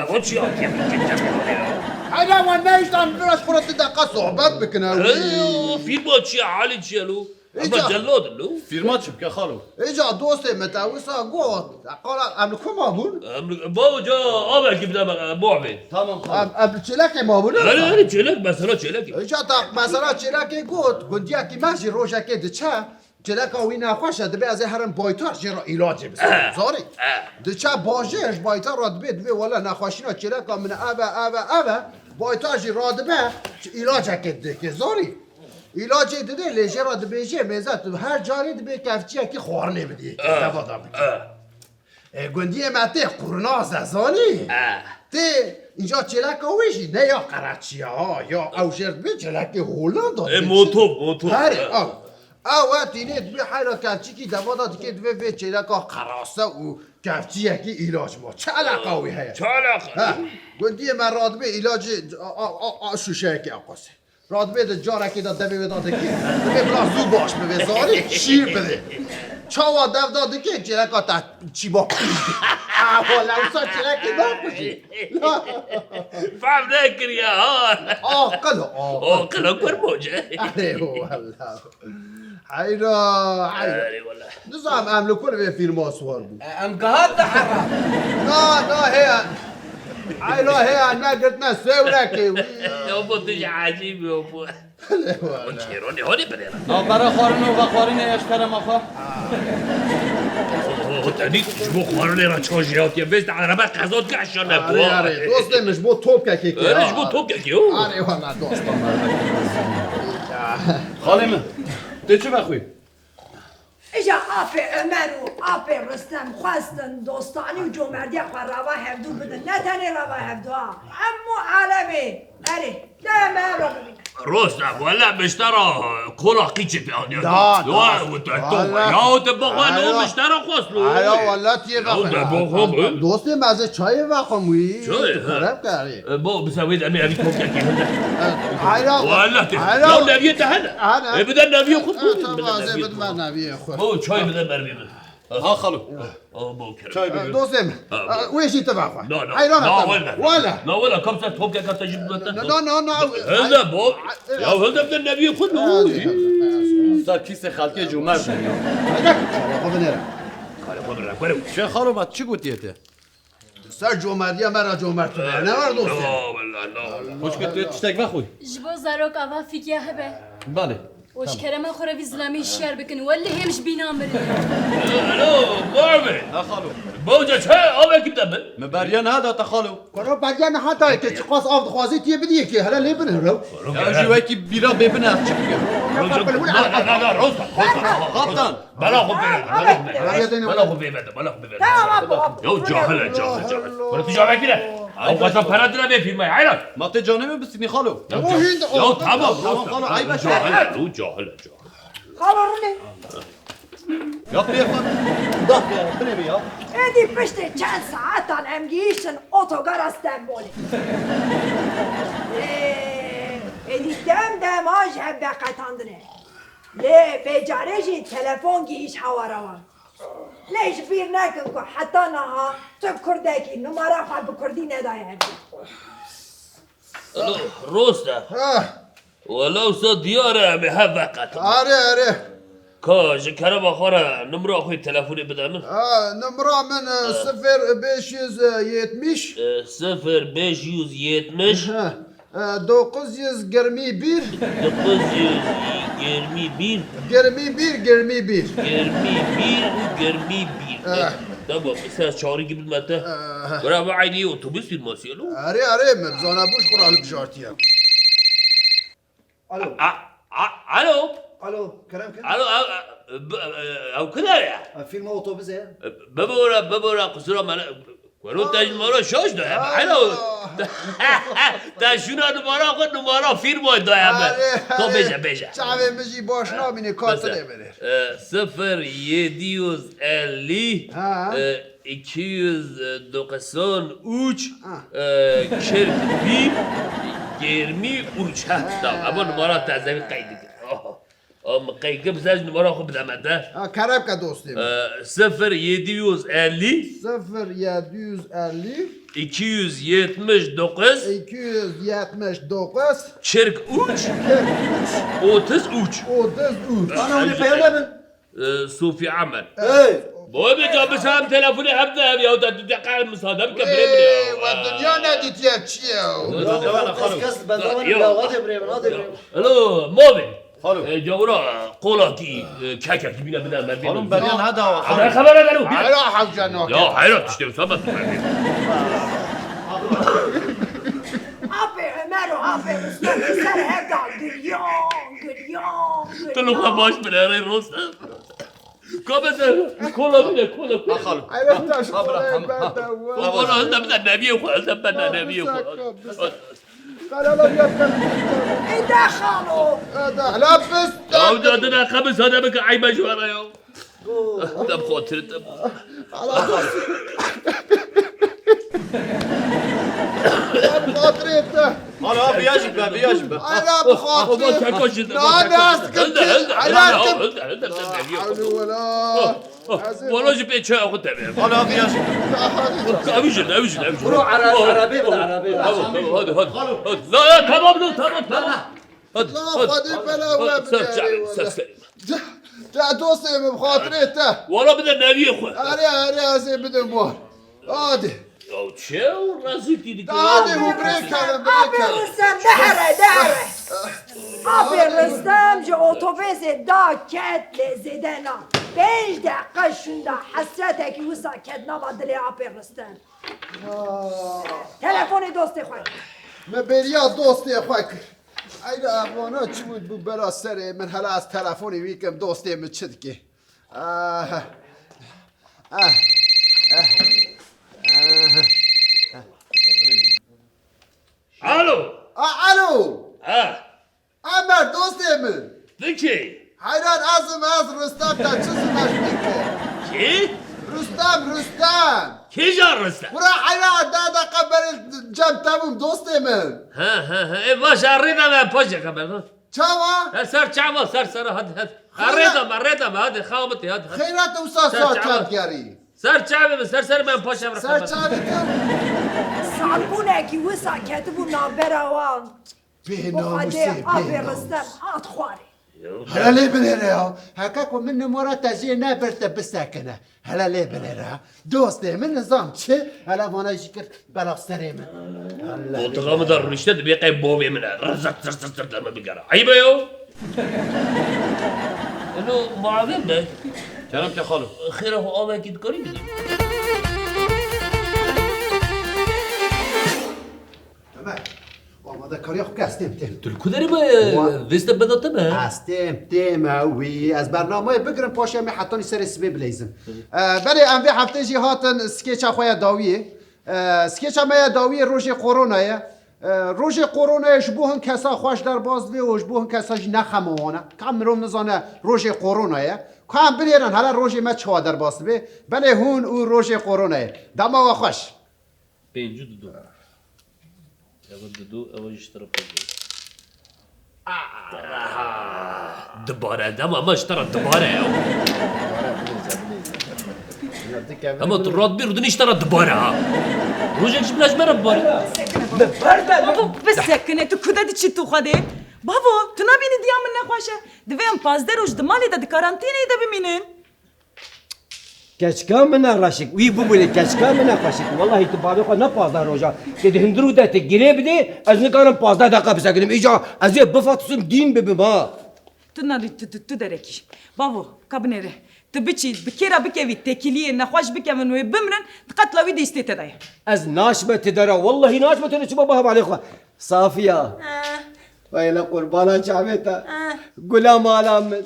Heyra wan nehiştan biraz xwe re tu deqa sohbet bikine wî. Eyo, firma çi ye, halî çi ye lo? Ama Îca- celladin lo. Firma çi bike xalo? Îca dostê min te wisa got. Qala em li ku mabûn? Em li, bawo ca avekî bide me, muhabî. Tamam, tamam. Em, em li çêlekê mabûn? Erê, erê, çêlek, mesela çêlekê. Îca ta mesela çêlekê got, gundiyekî me jî rojekê diçe, çêleka wî nexweş e, dibe ez ê herim baytar jê re îlacê bisim. Eh, Zarî. Eh. Diçe bajêr ji baytar re dibê, dibê wele nexweşîna çêleka min ev e, ev e, ev e. Baytar jî radibe, îlacekê dike, zarî. Îlacê didê lê jê re dibêjê mêze tu her carê dibê kevçiyekî xwarinê bidî. Ah, deva da bidî. Ah. E, gundiyê me tê qurnaz e, zanî? Ah. Tê înca çêleka wê jî ne ya qereçiya ha, ya ew jêr dibê çêlekê Hollanda. E, dibê moto, moto. Herê, ah. Ew e tînê dibê heyra kevçikî deva da dikê dibê vê çêleka qerase û kevçiyekî îlac ma. Çi eleqa wî heye? Çi eleqa? Ha, gundiyê me radibê îlacê a, a, a, a şûşeyekê eqosê. Radibê di carekê de devê wê de dikê. Dibê bila zû baş bibê, zarî şîr bidê. Çawa dev de dikê, çêleka te çîba kujî. Aho, lewsa çêlekê nakujî. Fehm nekiriye ha. Aqil, aqil. Aqil, kur boce. Erê, wallah. Heyra, heyra. Erê, wallah. Nizam em li kur vê fîlma siwar bû. Em gihat de heram. Na, na, heye. Heyra, heye, negirtine sewrekê wî. Ya bu tu ji ecîb yo bu. O çêronê hone birêra. Navbera xwarin û vexwarinê eşkere maxa. O, o, o, te dît, ji bo xwarinê re çaş jê hatiye. Vêst erebe qezot ke eşya ne bu. Erê, erê, dostê min, ji bo topkekê ke. Erê, ji bo topkekê, o. Erê, wala dosta me. Xalê min, tê çi vexwî? Îja apê Ömer û apê Rostem xwestin dostanî û comerdiya xwe rava hevdû bidin. Ne tenê rava hevdû ha. Hemû alemê. Erê, de me re bibîne. Rostem, wele miştera kola qîçê pê aniya. Da, da. Wa, û te to. Wala. Ya, û te bixwe, ne miştera xwest lo. Aya, wala, tiyê vexwe. Ya, te bixwe. Dostê me, ez ê çayê vexwim wî. Çayê, tu ha. Kerem kerê. E, bo, bisa wê demê evî topkekê hilde. Ayra. Wala te. Ayra. Ya, neviyê te hene. Hene. E, bide neviyê xwe. E, tamam, ez ê bidime neviyê xwe. Bo, çay bide mervî min. Ha, xalo. O, bo, kerem. Çay bide. Dostê min. Ha, bo. Wê jî tu vexwe. Na, na. Ayra. Na, wala. Wala. Na, wala, kam ser topkeka te jî bide. Na, na, na, na. Hilde bo. Ya, hilde bide neviyê xwe. Sa kîsê xelkê cûmer. Xwe binêre. Xalo, xwe binêre. Şêx xalo, ma çi gotiye te? Ser comerdiya me re comert be. Ne var dostum? La, wala, la, wala. Xwişkê tu tiştek vexwî? Ji bo zarok ava fîkiya hebe. Belê. Û ji kerema xwe re vî zilamî şer bikin. Wellî hêm ji bîna mirin. Alo, Muhammed. Ha, xalo. Bawca çay avekî bide min. Me beriya niha da te xalo. Koro beriya niha dayê ke çiqas av dixwazî tiyê bidiyê ke hele lê binihiro. Ya jî wekî bîra bê bine ez çi bikim? Na, na, na, na, Rosta, Rosta. Kaptan. Bela xwe bê, bela xwe bê. Bela xwe bê, bela xwe bê. Tamam, tamam. Ya cahil e, cahil, cahil. Bana tu cahil kire. Ew xwesta para dira bê firmayê, heyran. Ma tê canê min bisinî xalo. Ya tamam, tamam, xalo, ayb e. Cahil e, tu cahil e, cahil. Xalo rûnê. Ya pê xwe. Dah ya, binê bê ya. Êdî piştî çend saetan em gihîştin otogara Stenbolê. Ê, êdî dem dem a ji hev veqetandine. Lê vê carê jî telefon gihîşt hawara wan. Lê ji bîr nekin ku heta niha tu kurdekî numara xwe bi kurdî nedaye hev. Alo, Rosta. Ha. Wela wisa diyar e, em ê hev veqetin. Are, are. Ka ji kerema xwe re nimra xwe yê telefonê bide min. Ha, nimra min, e, sifir beş yüz yetmiş. E, sifir beş yüz yetmiş. Ha, e, dokuz yüz yirmi bir. Dokuz yüz yirmi bir. Yirmi bir, yirmi bir. Yirmi bir û yirmi bir. E. Tamam, sen çağrı gibi mete. Ee. Bura bu aynı otobüs firması ya lo. Erê, erê, me bizana boş xwe hilbijartiye. Alo. A, a, alo. Alo, kerem kin. Alo, a, a, b-, e, ew kidar ya? A, firma otobüs e. Bibora, bibora, kusura mene. Wero te ji mara şaş da ya. Alo. Te şuna numara xwe, numara firma da ya me. Erê, To erê. Bêje, bêje. Çavê min jî baş namîne, katilê min. E, sıfır yedi yüz elli, Ha. e, iki yüz doksan üç, Ha. e, kırk bir, yirmi üç. Ha, tamam. Ama numara tazevî qeyd dike. Oh, oh, min qeyd kir, bize ji numara xwe bide me te. Ha, kerem ke dostê min. E, sıfır yedi yüz elli, Sıfır yedi yüz elli, iki yüz yetmiş dokuz, iki yüz yetmiş dokuz, kırk üç, kırk üç, otuz üç. Otuz üç. Ana, hûn ê peya nebin. E, Sofi Amer. Hey! Boy be, ca bisam telefonu hem de ev ya, da tu de qal müsaade bike, bire, bire. Ê, we dinya nedîtiye çi ye? Bendavana, xalo. Kes, bendavana, Yo. Ya, hadi bire, hadi bire. Alo, Mobi. Xalo. E, gavura, kolakî, e, kekekî bîne bine, me bîne. Xalo, beriya neda, xalo. Xalo, xebere gelo. Hayra, hevca nake. Ya, hayra, tiştê wisa me. Apê Ömer û apê Rûstem li ser hev da giriyan, giriyan, giriyan. Tu li xwe baş bile, rê Rûstem. Ka be te, kola bîne, kola, kola. Ha, xalo. Ay, ben taş Ha, bırak, kolay tamam, ben ha. de, Xwe valla hilde bide neviyê xwe, hilde bide neviyê xwe. Bırak, bırak. Xalo, la, ya, ben Ê de xalo. Hadi, hele biz Ya, da dine qebis hade bike, eybe ji we re ya. Dem xatir, dem. Ala dost. Dem xatirê te. Ala, biya jî be, biya jî be. Ala bi xatir. Ama çeko jî de, Na, çeko. nas Hilde, hilde, kir. Ala hilde, kir. hilde, hilde, hilde, hilde. Hawle wela. Oh, oh, Ez ê valla jî pê çaya xwe tevê. Ala, biya jî be. Ew jî, ew jî, ew jî. Bro, ara-, Oh, arabê bile, oh, arabê bile. Tamam, tamam, hadi, hadi. Hadi. La, la, tamam, la, tamam, tamam. Hadi, La, hadi. Xwedê bela we Ser bide, çavê, eyvallah. ser serê. Ca, ca dostê min, bi xatirê te. Wala bide neviyê xwe. Erê, erê, ez ê bidim wan. Hadi. Ya çi ew rezîltî dike Hadi ya? hûn birêkevin, Apê birêkevin. Rûstem, de here, de here. Apê Rûstem ji otobêsê da ket lê zêde na. Pênc deqe şûnda hesretekî wisa ket nava dilê apê Rûstem. Telefonê dostê xwe. Me bêriya dostê xwe kir. Eyda evana çi bû bû bera serê min, hele ez telefonê wî kim, dostê min çi dike? Ah, ah, ah, ah. Alo. A, alo. Ha. Emer, dostê min. Tu kî? Heyran, ez im, ez Rustem, te çi zimeş bike? Kî? Rustem, Rustem. Kîja Rustem? Bura heyran, da da qeberê cem te bûm, dostê min. Ha, ha, ha. E, baş, a rê da me paşê qeber, ha. Çawa? He, ser çava, ser, ser, hadi, hadi. Ha, Xeyra- rê da me, rê da me, hadi, xabitê, hadi, hadi. Xeyra te wisa Ser saat çava. Çav gerî. Ser çavê min, ser ser ben paşê Ser qeber. Çavê te. Salbûnekî wisa ketibû navbera wan. Bê Û namusê, Xwedê bê apê namus. Ristem hat xwarê. Hele lê binêre ya. Heke ku min nimora te jê nebir te bisekine. Hele lê binêre ya. Dostê min nizam çi? Hele vana jî kir bela serê min. Hele Koltuğa lê min de rûnişte dibê qey bavê min e. Rzırt zırt zırt zırt deme bigere. Eyb e ya. Elo, muavin be. Kerem ke xalo. Xêra xwe avekî dikarî bidî. Ömer, amadekariya xwe ke ez têm, têm. Tu li ku derê me? Wa- Vêste beda te me? Ez têm, têm, e, wî. Ez bernameyê bigirim, paşê em ê hetanî serê sibê bileyzim. Hı. E, belê em vê heftê jî hatin skêça xwe ya dawiyê. E, skêça me ya dawiyê rojê koronayê. E, rojê koronayê ji bo hin kesa xweş derbas dibe û ji bo hin kesa jî nexemewan e. Ka mirov nizane rojê koronayê. Ka em binêrin hele rojê me çawa derbas dibe. Belê hûn û rojê koronayê. Dema we xweş. Pêncî û du. Ev du, ev ji te re pêncî. Aha! Dibare, dema me ji te re dibare ya. Ama tu rat bir dûnî ji te re dibare ha. Rojek ji bila ji me re bibare. Babo, bisekine, tu kude diçî tu Xwedê? Babo, tu nabînî diya min nexweş e. Divê em pazdeh roj di malê de di karantîneyê de bimînin. Keçika min e Reşik, wî bibûrê, keçika min e Reşik. Wellahî tu bavê xwe ne pazdeh roja. Tê di hundir û de tu girê bidê, ez nikarim pazdeh deqa bisekinim. Îca ez ê bifatisim dîn bibim ha. Tu nadî tu, tu, tu derekî. Bavo, ka binêre. Tu biçî, bi kê re bikevî, têkiliyê nexweş bikevin wê bimrin, di qetla wî dîstê te de ye. Ez naçime ti dera, wellahî naçime ti de çima bava balê xwe. Safiya. Eh. Vay le qurbana çavê te. Eh. Gula mala min.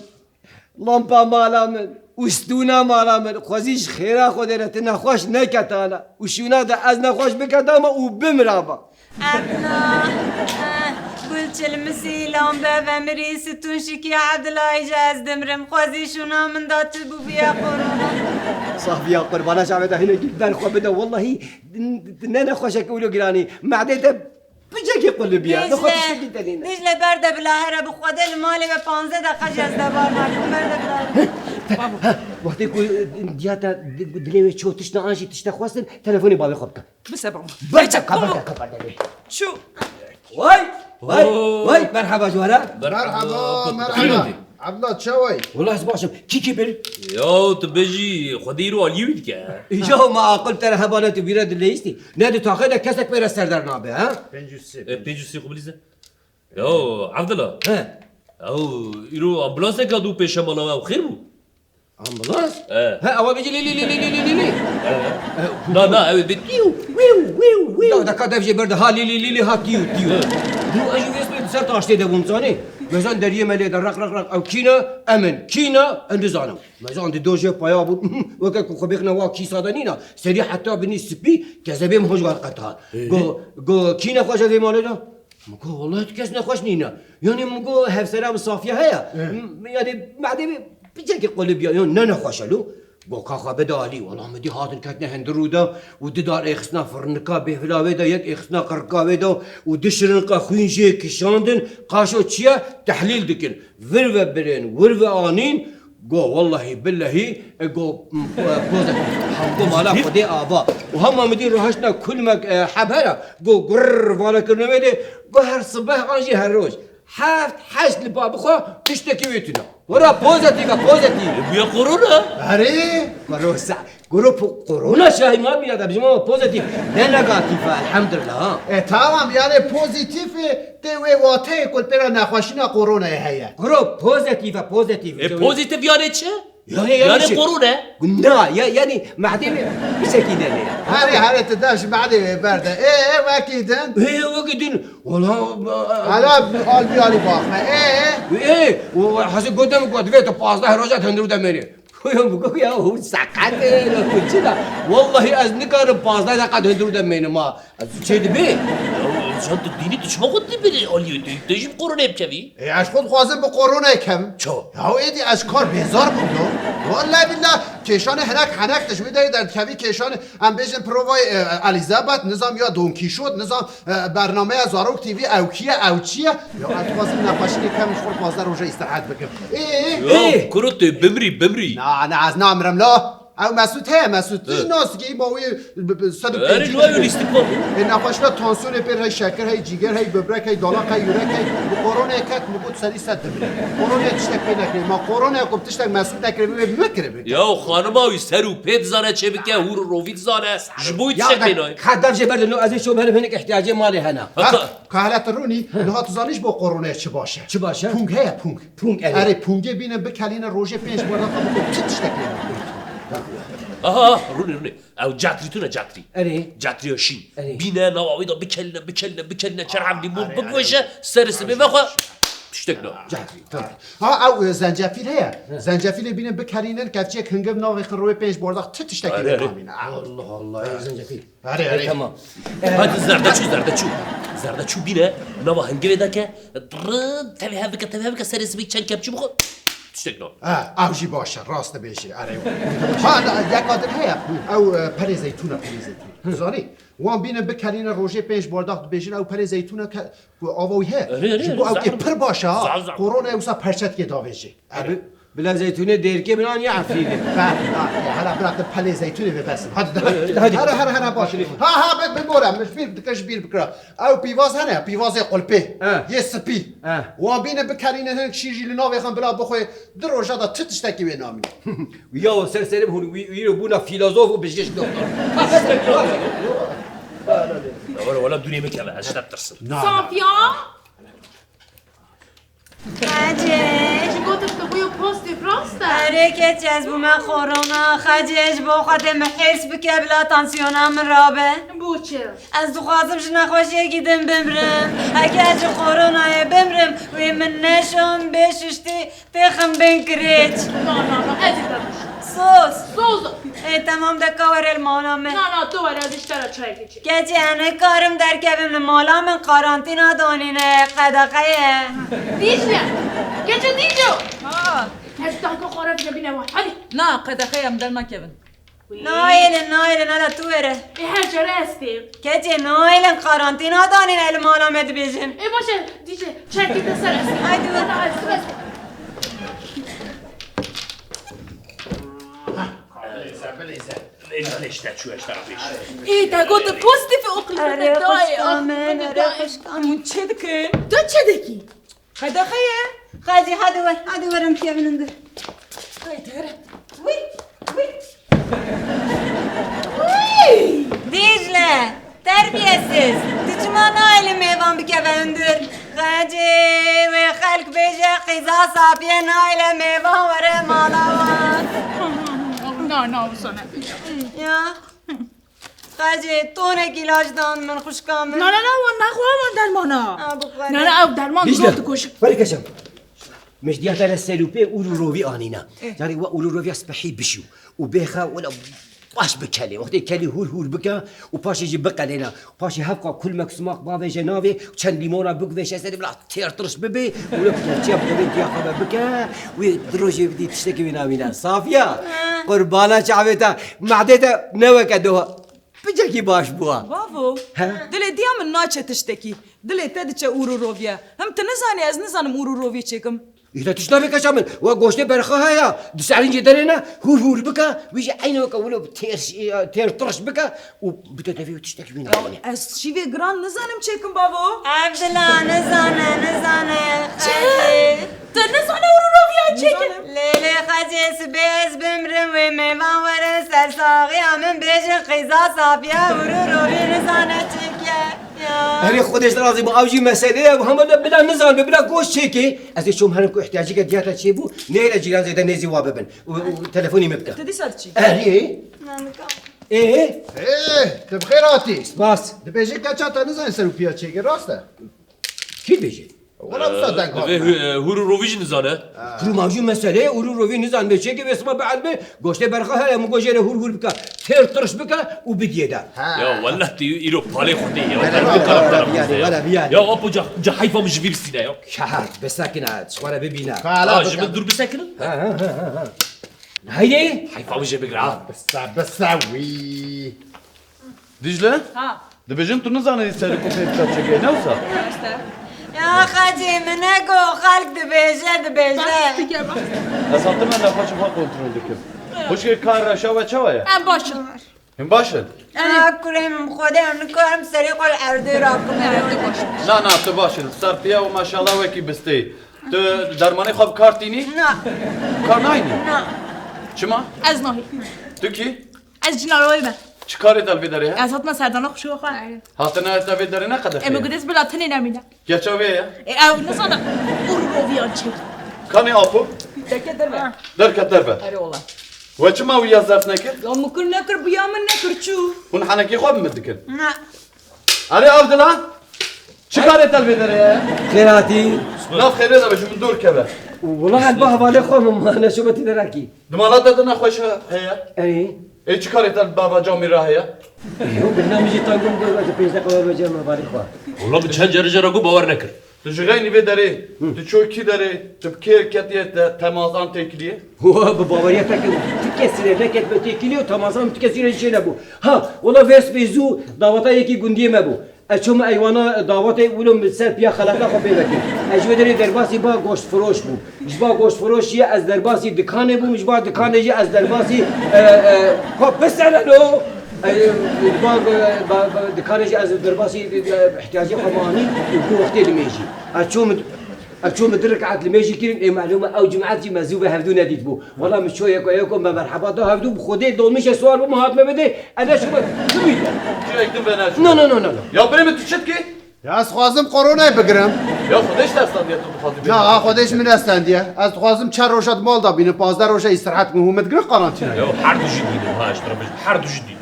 Lampa mala min. Ûstûna mala min. Xwezî ji xêra Xwedê re ti nexweş neketana. Û şûna de ez nexweş biketama û bimrama. Ebla, eh, gul çilmisî, lambe vemirî, stûn şikî, Ebdilay ji ez dimrim. Xwezî şûna min da tu bûbiye korona. Safiya qurbana çavê te hinekî ber xwe bide. Wellahî ne nexweşek wilo giranî. Medê te picekî qulibiye. Nexwe tiştekî te nîne. Dîcle ber de bila here bi Xwedê li malê ve panzdeh deqa ji ez debar nakim. Ber de bila here. Wextê ku diya te dilê wê ço tişta an jî tişta xwestin, telefonê bavê xwe bike. Bise baba. Berde, Bece, kaberde, kaberde. Çu. Vay, vay, Oo. Vay, merhaba Cuhara. Merhaba, merhaba. Ebla, çawa yî? Wala ez baş im. Kî kî bir? Ya tu bêjî, Xwedê îro aliyê wî dike. Ya ma aqil te re hebane tu vîre dileyîstî. Ne di taxê de kesek pê re serdar nabe, ha? Pêncî û sê. E, pêncî û sê xwe bilîze. Ya Evdila. He. Ew, îro ambulanseka dû pêşe mala we, ew xêr bû? Ambulans? He. He, ewa bêjî lî, lî, lî. Na, na, ew ê bê pîw, wîw, wîw, wîw. Da, da ka dev jê berde, ha lî, lî, lî, lî, ha tîw, tîw. Dû ez jî wê sibê di ser taştê de bûm, zanî? Mezan deriyê me lê de req, req, req, ew kî ne? Em in. Kî ne? Em nizanim. Mezan di do jê paya bû, weke ku xwe bêxne wa kîsa de nîna. Serî heta binî spî, kezebê min hoj wer qeta. Go, go, kî nexweş e vê malê de? Min got, "Wellahî tu kes nexweş nîne." Yanî min got, "Hevsera min Safiye heye?" He. M-, yanî medê min piçekî qulib ya, yan ne nexweş e lo. Got, "Ka xwe bide alî." Wela min dî hatin ketine hindirû de û di dar êxistina firnika bêvila wê de, yek êxistina qirika wê de û di şirinqa xwîn jê kişandin, qaşo çi ye, tehlîl dikin. Vir ve birên, wir ve anîn, Go, wellahî, billehî, e, go, m, e, pozitif. Go, mala Xwedê ava. Û hema min dî rihiştine kulmek, e, heb hera. Go, gurr, vana kirine wê lê. Go, her sibeh an jî her roj. Heft, heşt li ba bixwe, tiştekî wê tune. Wera pozitif e, pozitif. E, bûye korona. Erê, ma rosa. Guru po-, korona şahî ma bîna da, bizim ama pozitif. Ne negatif e, elhamdülillah, ha. E, tamam, yani pozitif, e, Tê wê wateyê ku li pêra nexweşîna koronayê heye. Kuro, pozitif e, pozitif. E, pozitif yani çi? Yani, yani Yani şey- korona? Na, ya, yani madem bir şekilde ne? Herê, herê, tu dev ji madê wê berde. Ê, ê, wekî din? Ê, wekî din. Wala, Hala al bir alî baxme. Ê, ê. Ê, o hasi gotem ku divê tu pazdeh roja tendirû de mêrî. Kuyo bû, ya hûn seqet e, ya hûn çi da? Wallahî ez nikarim pazdeh deqa di hundirû de mênim ha. Ez çê dibê? Ya, can tu dînî tu çima xwe dibirî aliyê tu? Tu jî bi koronayê bikevî? E, ez xwe dixwazim bi koronayê kevim. Ço? Ya êdî ez kar bêzar bûm do. Wallahî billah kêşanê hinek henek tu ji wê derê derdikevî kêşanê em bêjin provayê, e, Elizabeth, nizam ya Don Kîşot, nizam, e, bernameya Zarok T V ew kî ye, ew çi ye? Ya ez dixwazim nexweşînê kevim ji xwe pazdeh roja îstirahet bikim. Ê, ê, ê. Ya, kuro tu bimrî, bimrî. Na, na, ez namirim la. Ew Mesûd heye, Mesûd. Hı. Tu jî nasikî, ma wê bi, bi, sed û pêncî Erê, li we lîstik var. Ê, nexweşiya tansiyonê pê, hey şeker, hey cîger, hey böbrek, hey dalaq, hey yürek, hey bi koronayê ket, min got serî sed dimrê. Koronayê tiştek pê nekirê. Ma koronaya ku bi tiştek Mesûd nekirê, wê bi min kirê bi. Ya, xanima wî ser û pê dizane çê bike, hûr û rovî dizane. Ji bo wî Ya, tiştek pê nayê. Ka dev jê berdin, ez ê şom herim hinek ihtiyacê malê hena. Ha, Ha? ka- Ka hele tu rûnî, niha tu zanî ji bo koronayê çi baş e? Çi baş e? Pûng heye, pûng. Pûng, erê. Erê, pûngê bîne bikelîne rojê pênc bardaqa bixwe, çi tiştek lê nakeve. Aha, aha, rûnê, rûnê. Ew catrî tune, catrî. Erê. Catriya şîn. Erê. Bîne, nava wê de bikelîne, bikelîne, bikelîne, çerhem lîmon Erê, erê. bigueje, serê sibê vexwe, tiştek na. Catrî, tamam. Ha, ew, e, zencefîl heye. He. Zencefîlê bîne bikelînin, kevçiyek hingiv navê xin rojê pênc bardax, çi tiştekî Erê, lê erê. namîne. Allah Allah, ey zencefîl. Erê, E, erê. Tamam. Hadi zerdeçû, zerdeçû. Zerdeçû bîne, nava hingivê de ke, rin, tevî hev bike, tevî hev bike, serê sibê çend kepçî bixwe, tiştek na. Ha, ew jî baş e, rast dibêjî, erê. Ha, na, yeka din heye, ew, e, pelê zeytûn e, pelê zeytûn. Zanî, wan bîne bikelîne rojê pênc bardax dibêjin, ew pelê zeytûn e ke, ku ava wî heye. Erê, erê, Ji bo erê, ew kê zehir. pir baş e, ha. Zehir, zehir. Koronaya wisa perçetkê davêjê. Erê. Bila zeytûnê dêrkê bin an ya efrînê. Be, na, ya, hala bira te pelê zeytûnê ve besin. Hadi, Hadi, hadi. hadi. Hadi, hadi, hadi, baş. Ha, ha, be, be, bora, min bîr dike, ji bîr bikira. Ew pîvaz hene, pîvazê qulpê. He. Yê spî. He. Wan bîne bikerîne hin şîr jî li navê xwe bila bixwe, di roja da ti tiştekî wê namîne. Ya, ser serim hûn, wî, wî bûna filozof û bijîş doktor. Wala, wala, dûnê min keve, ez ji te ditirsim. Na, na. Safiya? Hacê. Ji gotin tu bûyo pozitif rast Erê keçê, ez bûme korona, xecê ji bo xwe dê min hêrs bike bila tansiyona min rabe. Bo çi? Ez dixwazim ji nexweşiyekî din bimrim. Heke ez ji koronayê bimrim, wê min neşon bê şiştî têxim bên kirêç. Na, na, na, ez ê te bişim. Soz. Soz. Ê, temam de ka were li mala me. Na, na, tu were, ez ji te re çayekê çêkim. Keçê, ez nikarim derkevim, li mala min karantîna danîne, qedexe ye. Dîcle. Keçê Dîcle. Ha. Ez tanka xwe re dibîne wan. Hadi. Na, qedexe ye, em dernakevin. Nayêlin, nayêlin, hele tu were. Ê, her care ez têm. Keçê, nayêlin, karantîna danîne li mala me dibêjin. Ê, baş e, Dîcle, çekî te ser ez. Haydi. Hadi, ez, ez. Bileyse, bileyse. Bileyse işte, şu işte abi. Ê, te got pozitif û qilfete dayê. Erê xwişka min, erê xwişka min. Hûn çi dikin? Tu çi dikî? Qedexe ye. Xecê, hadi wer, hadi wer em kevin hundir. Haydi here. Wî, wî. Wî! Dîcle, terbiyesiz. Tu çima nayê li mêvan bikeve hundir? Xecê, wê xelk bêje qîza Safiye nayê li mêvan were mala wan. Na, na, wisa nebêje. Ya. Xecê, tonekî lac dan min, xwişka min. Na, na, na, wan naxwe, wan dermana. A, bixwere. Na, na, ew derman Dîcle, dikuje. Were keçam. Min ji diya te re serûpê ûr û rovî anîne. Eh. Carê we ûr û roviya spehî bişû û bêxe wela baş bikelê. Wextê kelî hûr hûr bike û paşê jî biqelêne. Paşê hevqa kulmek sumaq bavêje navê, çend lîmona biguvêje serê bila têr tirş bibê û wek gerçiya bi devê diya xwe ve bike, wê di rojê bidî tiştekî wê navîne. Safiya, ha, qurbana çavê te, mehdê te ne weke doha. Picekî baş bûa. Bavo, he? Dilê diya min naçe tiştekî. Dilê te diçe ûr û roviye. Him tu nizanî ez nizanim ûr û roviyê çêkim. Îta tişt navê keça min. We goştê berxa heye. Di serîncê derê ne, hûr hûr bike. Wî jî eynî weke wilo têr, têr tirş bike û bide devê û tiştekî wî nayê. Ez şîvê giran nizanim çêkim bavo. Evdila, nizane, nizane. Çi? Xecê. Tu nizane ûr û roviya çêkin? Lê, lê, Xecê, sibê ez bimrim, wê mêvan werin ser saxiya min bêjin qîza Safiye ûr û rovî nizane çêke. Ya. Erê Xwedê ji razî bû, ew jî meselê ye, hema de bila nizanibê, bila goş çêkê. Ez ê çom herim ku ihtiyacîke diya te çêbû, nêre cîran zêde nêzî wa bibin. Û, û telefonî min bike. Tu dîsa diçî? Erê. Nanika. Ê? Ê, tu bi xêr hatî. Spas. Dibêjin keça te nizane ser û piya çêkê, rast e? Kî dibêje? Wela wisa deng hatine. Divê hû-, e, hûr û rovî jî nizane. Kuru mavjû meselê, hûr û rovî nizanibê çêkê, wê siba bielbê, goştê berxa heye, min got jê re hûr hûr bike, têr tirş bike û bidiyê de. Ha. Ya wellah tu îro palê xwe tê ya. Wele, wele, wele, wele, wele, wele. Ya apo ca, ca heyfa min ji vî bistîne ya. Şehet, bisekine, ji xwe re bibîne. Ha, ji min dûr bisekinin? Ha, ha, ha, ha, ha. Haydi. Heyfa min jê bigire ha. Bise, bise wî. Dicle? Ha. Dibêjin tu nizanî serokê pê biçe çêkê, ne wisa? Raste. Ya Xecê, min ne got, xelk dibêje, dibêje. Bas, dike, bas. Ez hatime nexweşa xwe kontrol dikim. Xwişkê, ka reşa we çawa ye? Em baş in. Him baş in? Erê. Ha, kurê min, Xwedê, em nikarim serê xwe li erdê rakim. Erdê baş in. Na, na, tu baş in. Serpiya û maşallah wekî bistê. Tu dermanê xwe bi kar tînî? Na. Kar nayînî? Na. Çima? Ez nahî. Tu kî? Ez cînara wê me. Çi karê te li vê derê he? Ez hatime serdana xweşiya xwe. Hatine te vê derê ne qedexe ye? Em ê gudez bila tenê nemîne. Keça wê ye? E, ew nizane ûr û roviyan çêk. Kanê apo? Derket derve. Derket derve. Erê wala. We çima wî ya zeft nekir? Ya min kir nekir, bi ya min nekir, çû. Hûn henekê xwe bi min dikin? Na. Erê Evdila, çi karê te li vê derê ye? Xêr hatî. Nav xêrê de be, ji min dûr keve. Wela ez ba hevalê xwe min ma, ne şobe tî derekî. Di mala te de nexweş heye? Erê. Ê çi karê te li bava camî re heye? Yo, birina min jî taygon got, ez pênc deqa ve bêjim hevalê xwe. Wela min çend carê jê re got bawer nekir. Tu ji xeynî vê derê, tu ço kî derê, tu bi kê ketiye te, temazan têkiliye? Wa, bi baweriya te ke tu kesî re neketme têkiliye û temazan tu kesî re jî çênebû. Ha, wela vê sibê zû daweta yekî gundiyê me bû. Ez çûme eywana dawetê, wilo min ser piya xelata xwe pê vekir. Ez ji wê derê derbasî ba goştfiroş bûm. Ji ba goştfiroşiyê ez derbasî dikanê bûm, ji ba dikanê jî ez derbasî, e, e, xwe pisene lo. E, ji ba, e, ba, ba, dikanê jî ez derbasî, e, ihtiyacê xwe me anî û ku wextê limêjî. Ez çûm, ez çûm du rekat limêjî kirin, ê melûm e ew cumet jî me zû ve hevdû nedîtbû. Wela min ço yeko yeko me merheba da hevdû, bi Xwedê dolmîşe siwar bûm, hatime vê dê, ez ne şûme tu bî. Çi ek din ve ne şûme. No, no, no, no, no. Ya birê min tu çi dikî? Ya ez dixwazim koronayê bigirim. Ya Xwedê ji te stendiye, tu dixwazî bêjî. Ya ha, Xwedê ji min ne stendiye. Ez dixwazim çar roja di mal de bînim, pazdeh roja îstirahat bikim, hûn min digirin karantînayê. Ya her du jî dînin, ha, ji te re bêjim, her du jî dînin.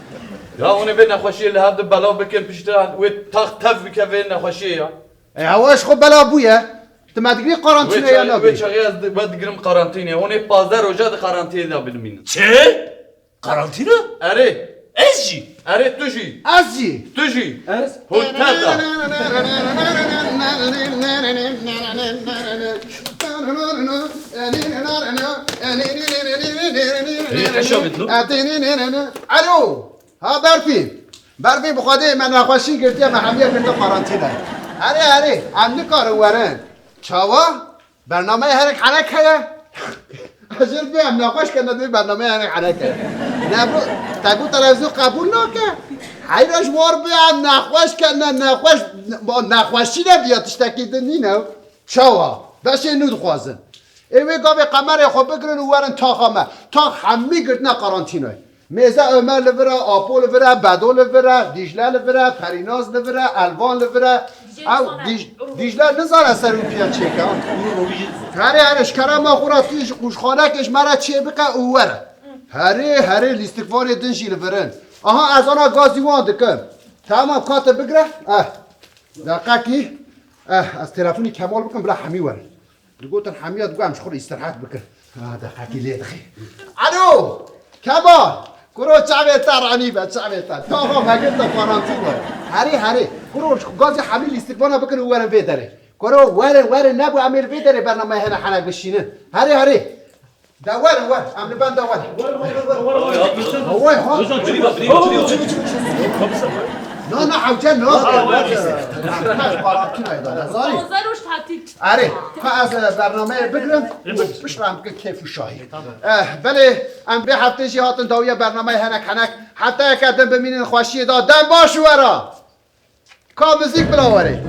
Ya hûn ê vê nexweşiyê li hev di belav bikin, piştre wê tax tev bike vê nexweşiyê ya. E, ew ji xwe bela bûye. Tu me digirî karantînayê ya nagirî? Wê çaxê ez di-, we digirim karantînê. Hûn ê pazdeh roja di karantînê de binimînin. Çi? Karantîna? Erê. Ez jî? Erê, tu jî. Ez jî? Tu jî. Ez? Hûn tev de. Ê, eşa bit lo. Alo. Ha Berfîn. Berfîn, bi Xwedê me nexweşî girtiye, me hemiye girtin karantînayê. Erê, erê, em nikarin werin. Çawa? Bernameyê herek henek heye? Ez jê re bê em nexweş kene, dê bernameyê herek henek heye. Ne bu, te got televîzyon qebûl nake. Heyra ji war bê em nexweş kene, nexweş, nexweşî ne viya tiştekî din nîne. Çawa? Beşê nû dixwazin. Ê wê gavê qemerê xwe bigirin û werin taxa me. Tax hemî girtine karantînayê. Mêze Omer li vir e, Apo li vir e, Bedo li vir e, Dîcle li vir e, Perînaz li vir e, Elvan li vir e. Dîcle Ew nizane, Dîc-, Dîcle nizane ser û piya çêke. Herê, herê, ji kerema xwe re tu ji qûşxanekê ji me re çê bike û were. Herê, herê, lîstikvanê din jî li vir in. Aha, ez ana gazî wan dikim. Tamam, kate bigire. Eh. Deqekî. Eh, ez telefonî Kemal bikim, bila hemî werin. Digotin hemiya digo em ji xwe re îstirahat bikin. Ha, deqekî lê dixê. Alo! Kemal! Kuro çavê te ranî be, çavê te. Taxa me girte karantîna. Herê, herê. Kuro gazî hemî lîstikvana bikin û werin vê derê. Kuro werin, werin, nebû em ê li vê derê bernameyê hene henek bişînin. Herê, herê. De werin, werin. Em li benda werin. Haway ha. Na, na, hewce na. Karantînayê de, zanî? Panzdeh roj tatil. Erê, ka ez, e, bernameyê bigirim, piştre em bikin kêf û şahî. Eh, belê, em vê heftê jî hatin dawiya bernameyê henek henek. Hefteyeke din bimînin xweşiyê de, dem baş û wera. Ka muzîk bila were.